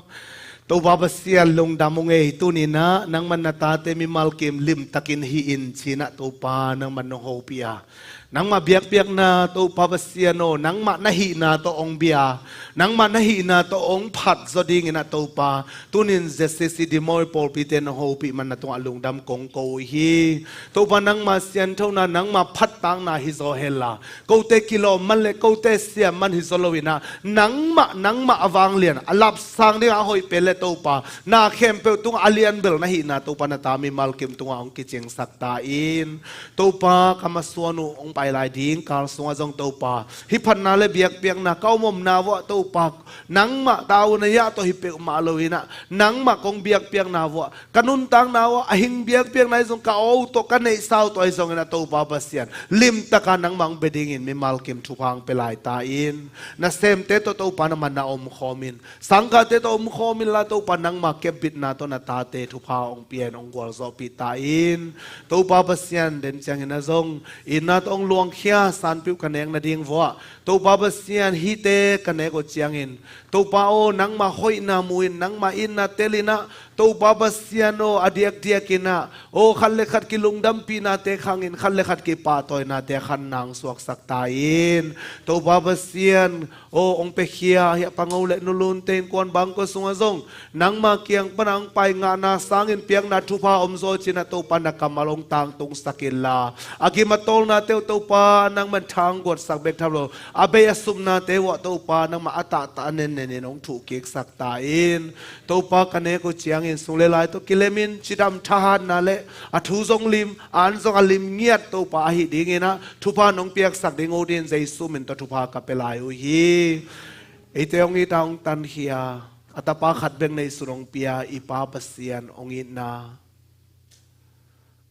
Topa Pasian lungdam hong ei, tuninah nangman na tate mimal kim limtakin hi in cinah Topa nangman nong hopih a, nangmah biakpiakna Topa Pasian aw, nangmah na hihna tawh hong bia, nangmah na hihna tawh hong phat zaw dinginah Topa tunin Z C C Dimoy pawlpite nong hopih man na tungah lungdam kong ko uh hi. Topa nangmah sianthona, nangmah phattakna hi zaw hela, kote kilawm man le kote siam man hi zaw loinah nangmah, nangmah a vanglian a lapsang dingah a hoih pen le Topa na khempeuh tungah a lianbel na hihna Topa na ta mimal kim tungah hong kicingsak ta in. Topa ka masuan uh hong pai lai ding kal sungah zong Topa hih phatna le biakpiakna ka om omna vuah Topa nangmah ta uh na yah tawh hi peuhmah loinah nangmah kong biakpiakna vuah ka nuntakna vuah a hing biakpiakna hi zong ka aw uh tawh ka neihsa uh tawh hi zongin a Topa Pasian limtaka nangmah hong bia dingin mimal kim thupha hong pia lai ta in. Na semte tawh Topa na man na omkhawm in, sangkahte tawh omkhawm inla Topa nangmah kepbitna tawh na tate thupha hong pia in hong gualzawhpih ta in. Topa Pasian den ciangin a zong itna tawh hong luangkhia sanpiuh ka nek nading vuah Topa Pasian hihte ka nek uh ciangin, Topa aw, nangmah hoihna mu-in, nangmah itna telin ah, Topa Pasian aw, a diakdiakin ah, aw, khat le khat kilungdampihnate khangin, khat le khat kipahtawinate khan nang suaksak ta in. Topa Pasian aw, hong piakhia hiah Pango le Nulunte innkuan bangkua sungah zong nangma kiang pana hong pai ngahna sangin piakna thupha om zaw cin ah Topa na kammal hong tangtungsak inla, a kimatawlnate uh Topa nangman thangguatsak bek tham lo, a bei a supnate uh ah Topa nangmah a tahtah a nennenin hong thuhkiksak ta in. Topa ka nek uh ciangin sung le lai tawh kilemin cidam thahatna le a thu zong lim, an zong a lim ngiat Topa ahi dingin ah thupha nong piaksak ding uh dingin Jesu min tawh thupha ka pia lai uh hi. Eite hong it a hong tankhia, a tapa khat bek neisun hong pia i Pa Pasian hong itna,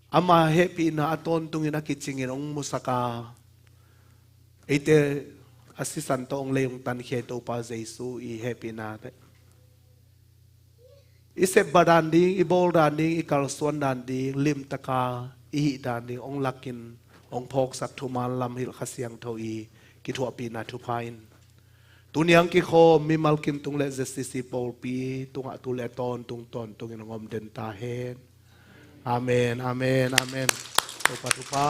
ama hehpihna a tawntungin a kicingin hong musak a, eite a sisan tawh hong lei hong tankhia i Topa Jesu i hehpihna te i sepbah dan ding, i bawl dan ding, i kalsuan dan ding, limtaka i hih dan ding hong lakin hong phawksak thuman lam hilh Kha Siangtho i kithuahpihna thupha in tuni ang kikhawm mimal kim tung le Z C C pawlpi tungah tu le tawntung tawntungin hong om den ta hen. Amen, amen, amen. Topa thupha.